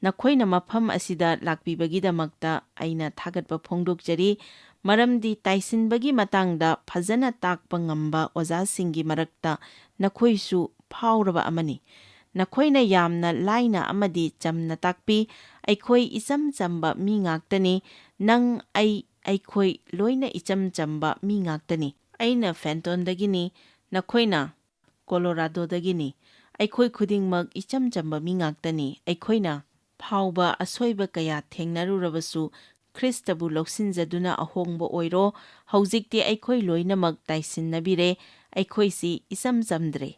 ꯅꯈꯣꯏꯅ ꯃꯐꯝ ꯑꯁꯤꯗ ꯂꯥꯛꯄꯤꯕꯒꯤꯗꯃꯛꯇ ꯑꯩꯅ ꯊꯥꯒꯠꯄ ꯐꯣꯡꯗꯣꯛꯆꯔꯤ, ꯃꯔꯝꯗꯤ ꯇꯥꯏꯁꯤꯟꯕꯒꯤ ꯃꯇꯥꯡꯗ ꯐꯖꯅ ꯇꯥꯛꯄ ꯉꯝꯕ ꯑꯣꯖꯥꯁꯤꯡꯒꯤ ꯃꯔꯛꯇ ꯅꯈꯣꯏꯁꯨ ꯐꯥꯎꯔꯕ ꯑꯃꯅꯤ꯫ ꯅꯈꯣꯏꯅ ꯌꯥꯝꯅ ꯂꯥꯏꯅ ꯑꯃꯗꯤ ꯆꯝꯅ ꯇꯥꯛꯄꯤ꯫ ꯑꯩꯈꯣꯏ ꯏꯆꯝ ꯆꯝꯕ ꯃꯤ ꯉꯥꯛꯇꯅꯤ꯫ ꯅꯪ, ꯑꯩ, ꯑꯩꯈꯣꯏ ꯂꯣꯏꯅ ꯏꯆꯝ ꯆꯝꯕ ꯃꯤ ꯉꯥꯛꯇꯅꯤ꯫ ꯑꯩꯅ ꯐꯦꯟꯇꯣꯟꯗꯒꯤꯅꯤ, ꯅꯈꯣꯏꯅ ꯀꯣꯂꯣꯔꯥꯗꯣꯗꯒꯤꯅꯤ꯫ ꯑꯩꯈꯣꯏ ꯈꯨꯗꯤꯡꯃꯛ ꯏꯆꯝ ꯆꯝꯕ ꯃꯤ ꯉꯥꯛꯇꯅꯤ꯫ ꯑꯩꯈꯣꯏꯅ ꯐꯥꯎꯕ ꯑꯁꯣꯏꯕ ꯀꯌꯥ ꯊꯦꯡꯅꯔꯨꯔꯕꯁꯨ, ꯈ꯭ꯔꯤꯁꯇꯕꯨ ꯂꯧꯁꯤꯟꯖꯗꯨꯅ ꯑꯍꯣꯡꯕ ꯑꯣꯏꯔꯣ꯫ ꯍꯧꯖꯤꯛꯇꯤ ꯑꯩꯈꯣꯏ ꯂꯣꯏꯅꯃꯛ ꯇꯥꯏꯁꯤꯟꯅꯕꯤꯔꯦ꯫ ꯑꯩꯈꯣꯏꯁꯤ ꯏꯆꯝ ꯆꯝꯗ꯭ꯔꯦ꯫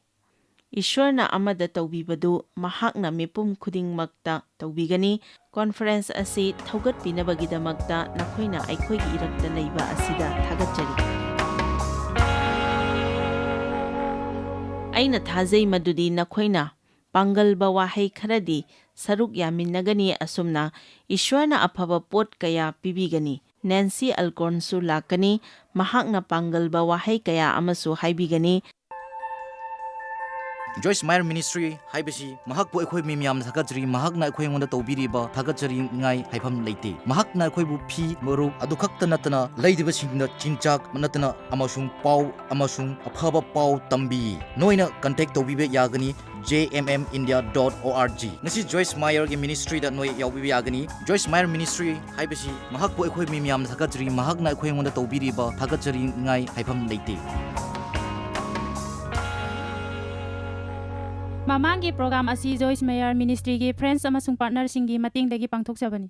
ꯏꯁ꯭ꯋꯔꯅ ꯑꯃꯗ ꯇꯧꯕꯤꯕꯗꯨ ꯃꯍꯥꯛꯅ ꯃꯤꯄꯨꯝ ꯈꯨꯗꯤꯡꯃꯛꯇ ꯇꯧꯕꯤꯒꯅꯤ꯫ ꯀꯣꯟꯐꯔꯦꯟꯁ ꯑꯁꯤ ꯊꯧꯒꯠꯄꯤꯅꯕꯒꯤꯗꯃꯛꯇ ꯅꯈꯣꯏꯅ ꯑꯩꯈꯣꯏꯒꯤ ꯏꯔꯛꯇ ꯂꯩꯕ ꯑꯁꯤꯗ ꯊꯥꯒꯠꯆꯔꯤ꯫ ꯑꯩꯅ ꯊꯥꯖꯩ ꯃꯗꯨꯗꯤ ꯅꯈꯣꯏꯅ ꯄꯥꯡꯒꯜꯕ ꯋꯥꯍꯩ ꯈꯔꯗꯤ ꯁꯔꯨꯛ ꯌꯥꯃꯤꯟꯅꯒꯅꯤ꯫ ꯑꯁꯨꯝꯅ ꯏꯁ꯭ꯋꯔꯅ ꯑꯐꯕ ꯄꯣꯠ ꯀꯌꯥ ꯄꯤꯕꯤꯒꯅꯤ꯫ ꯅꯦꯟꯁꯤ ꯑꯜꯀꯣꯔꯟꯁꯨ ꯂꯥꯛꯀꯅꯤ꯫ ꯃꯍꯥꯛꯅ ꯄꯥꯡꯒꯜꯕ ꯋꯥꯍꯩ ꯀꯌꯥ ꯑꯃꯁꯨ ꯍꯥꯏꯕꯤꯒꯅꯤ꯫ ꯖꯣꯏꯁ ꯃꯥꯌꯔ ꯃꯤꯅꯤꯁꯇ꯭ꯔꯤ ꯍꯥꯏꯕꯁꯤ ꯃꯍꯥꯛꯄꯨ ꯑꯩꯈꯣꯏ ꯃꯤ ꯃꯌꯥꯝꯅ ꯊꯥꯒꯠꯆꯔꯤ꯫ ꯃꯍꯥꯛꯅ ꯑꯩꯈꯣꯏ ꯑꯩꯉꯣꯟꯗ ꯇꯧꯕꯤꯔꯤꯕ ꯊꯥꯒꯠꯆꯔꯤꯉꯥꯏ ꯍꯥꯏꯐꯝ ꯂꯩꯇꯦ꯫ ꯃꯍꯥꯛꯅ ꯑꯩꯈꯣꯏꯕꯨ ꯐꯤ ꯃꯔꯨꯞ ꯑꯗꯨ ꯈꯛꯇ ꯅꯠꯇꯅ ꯂꯩꯔꯤꯕꯁꯤꯡꯗ ꯆꯤꯟꯖꯥꯛ ꯅꯠꯇꯅ ꯑꯃꯁꯨꯡ ꯄꯥꯎ ꯑꯃꯁꯨꯡ ꯑꯐꯕ ꯄꯥꯎ ꯇꯝꯕꯤ꯫ ꯅꯣꯏꯅ ꯀꯟꯇꯦꯛ ꯇꯧꯕꯤꯕ ꯌꯥꯒꯅꯤ, j m m india dot org꯫ ꯉꯁꯤ ꯖꯣꯏꯁ ꯃꯥꯌꯔꯒꯤ ꯃꯤꯅꯤꯁꯇ꯭ꯔꯤꯗ ꯅꯣꯏ ꯌꯥꯎꯕꯤꯕ ꯌꯥꯒꯅꯤ꯫ ꯖꯣꯏꯁ ꯃꯥꯌꯔ ꯃꯤꯅꯤꯁꯇ꯭ꯔꯤ ꯍꯥꯏꯕꯁꯤ ꯃꯍꯥꯛꯄꯨ ꯑꯩꯈꯣꯏ ꯃꯤ ꯃꯌꯥꯝꯅ ꯊꯥꯒꯠꯆꯔꯤ꯫ ꯃꯍꯥꯛꯅ ꯑꯩꯈꯣꯏ ꯑꯩꯉꯣꯟꯗ ꯇꯧꯕꯤꯔꯤꯕ ꯊꯥꯒꯠꯆꯔꯤꯉꯥꯏ ꯍꯥꯏꯐꯝ ꯂꯩꯇꯦ꯫ ꯃꯃꯥꯡꯒꯤ ꯄ꯭ꯔꯣꯒ꯭ꯔꯥꯝ ꯑꯁꯤ ꯖꯣꯏꯁ ꯃꯦꯌꯔ ꯃꯤꯅꯤꯁꯇ꯭ꯔꯤꯒꯤ ꯐ꯭ꯔꯦꯟꯁ ꯑꯃꯁꯨꯡ ꯄꯥꯔꯠꯅꯔꯁꯤꯡꯒꯤ ꯃꯇꯦꯡꯗꯒꯤ ꯄꯥꯡꯊꯣꯛꯆꯕꯅꯤ꯫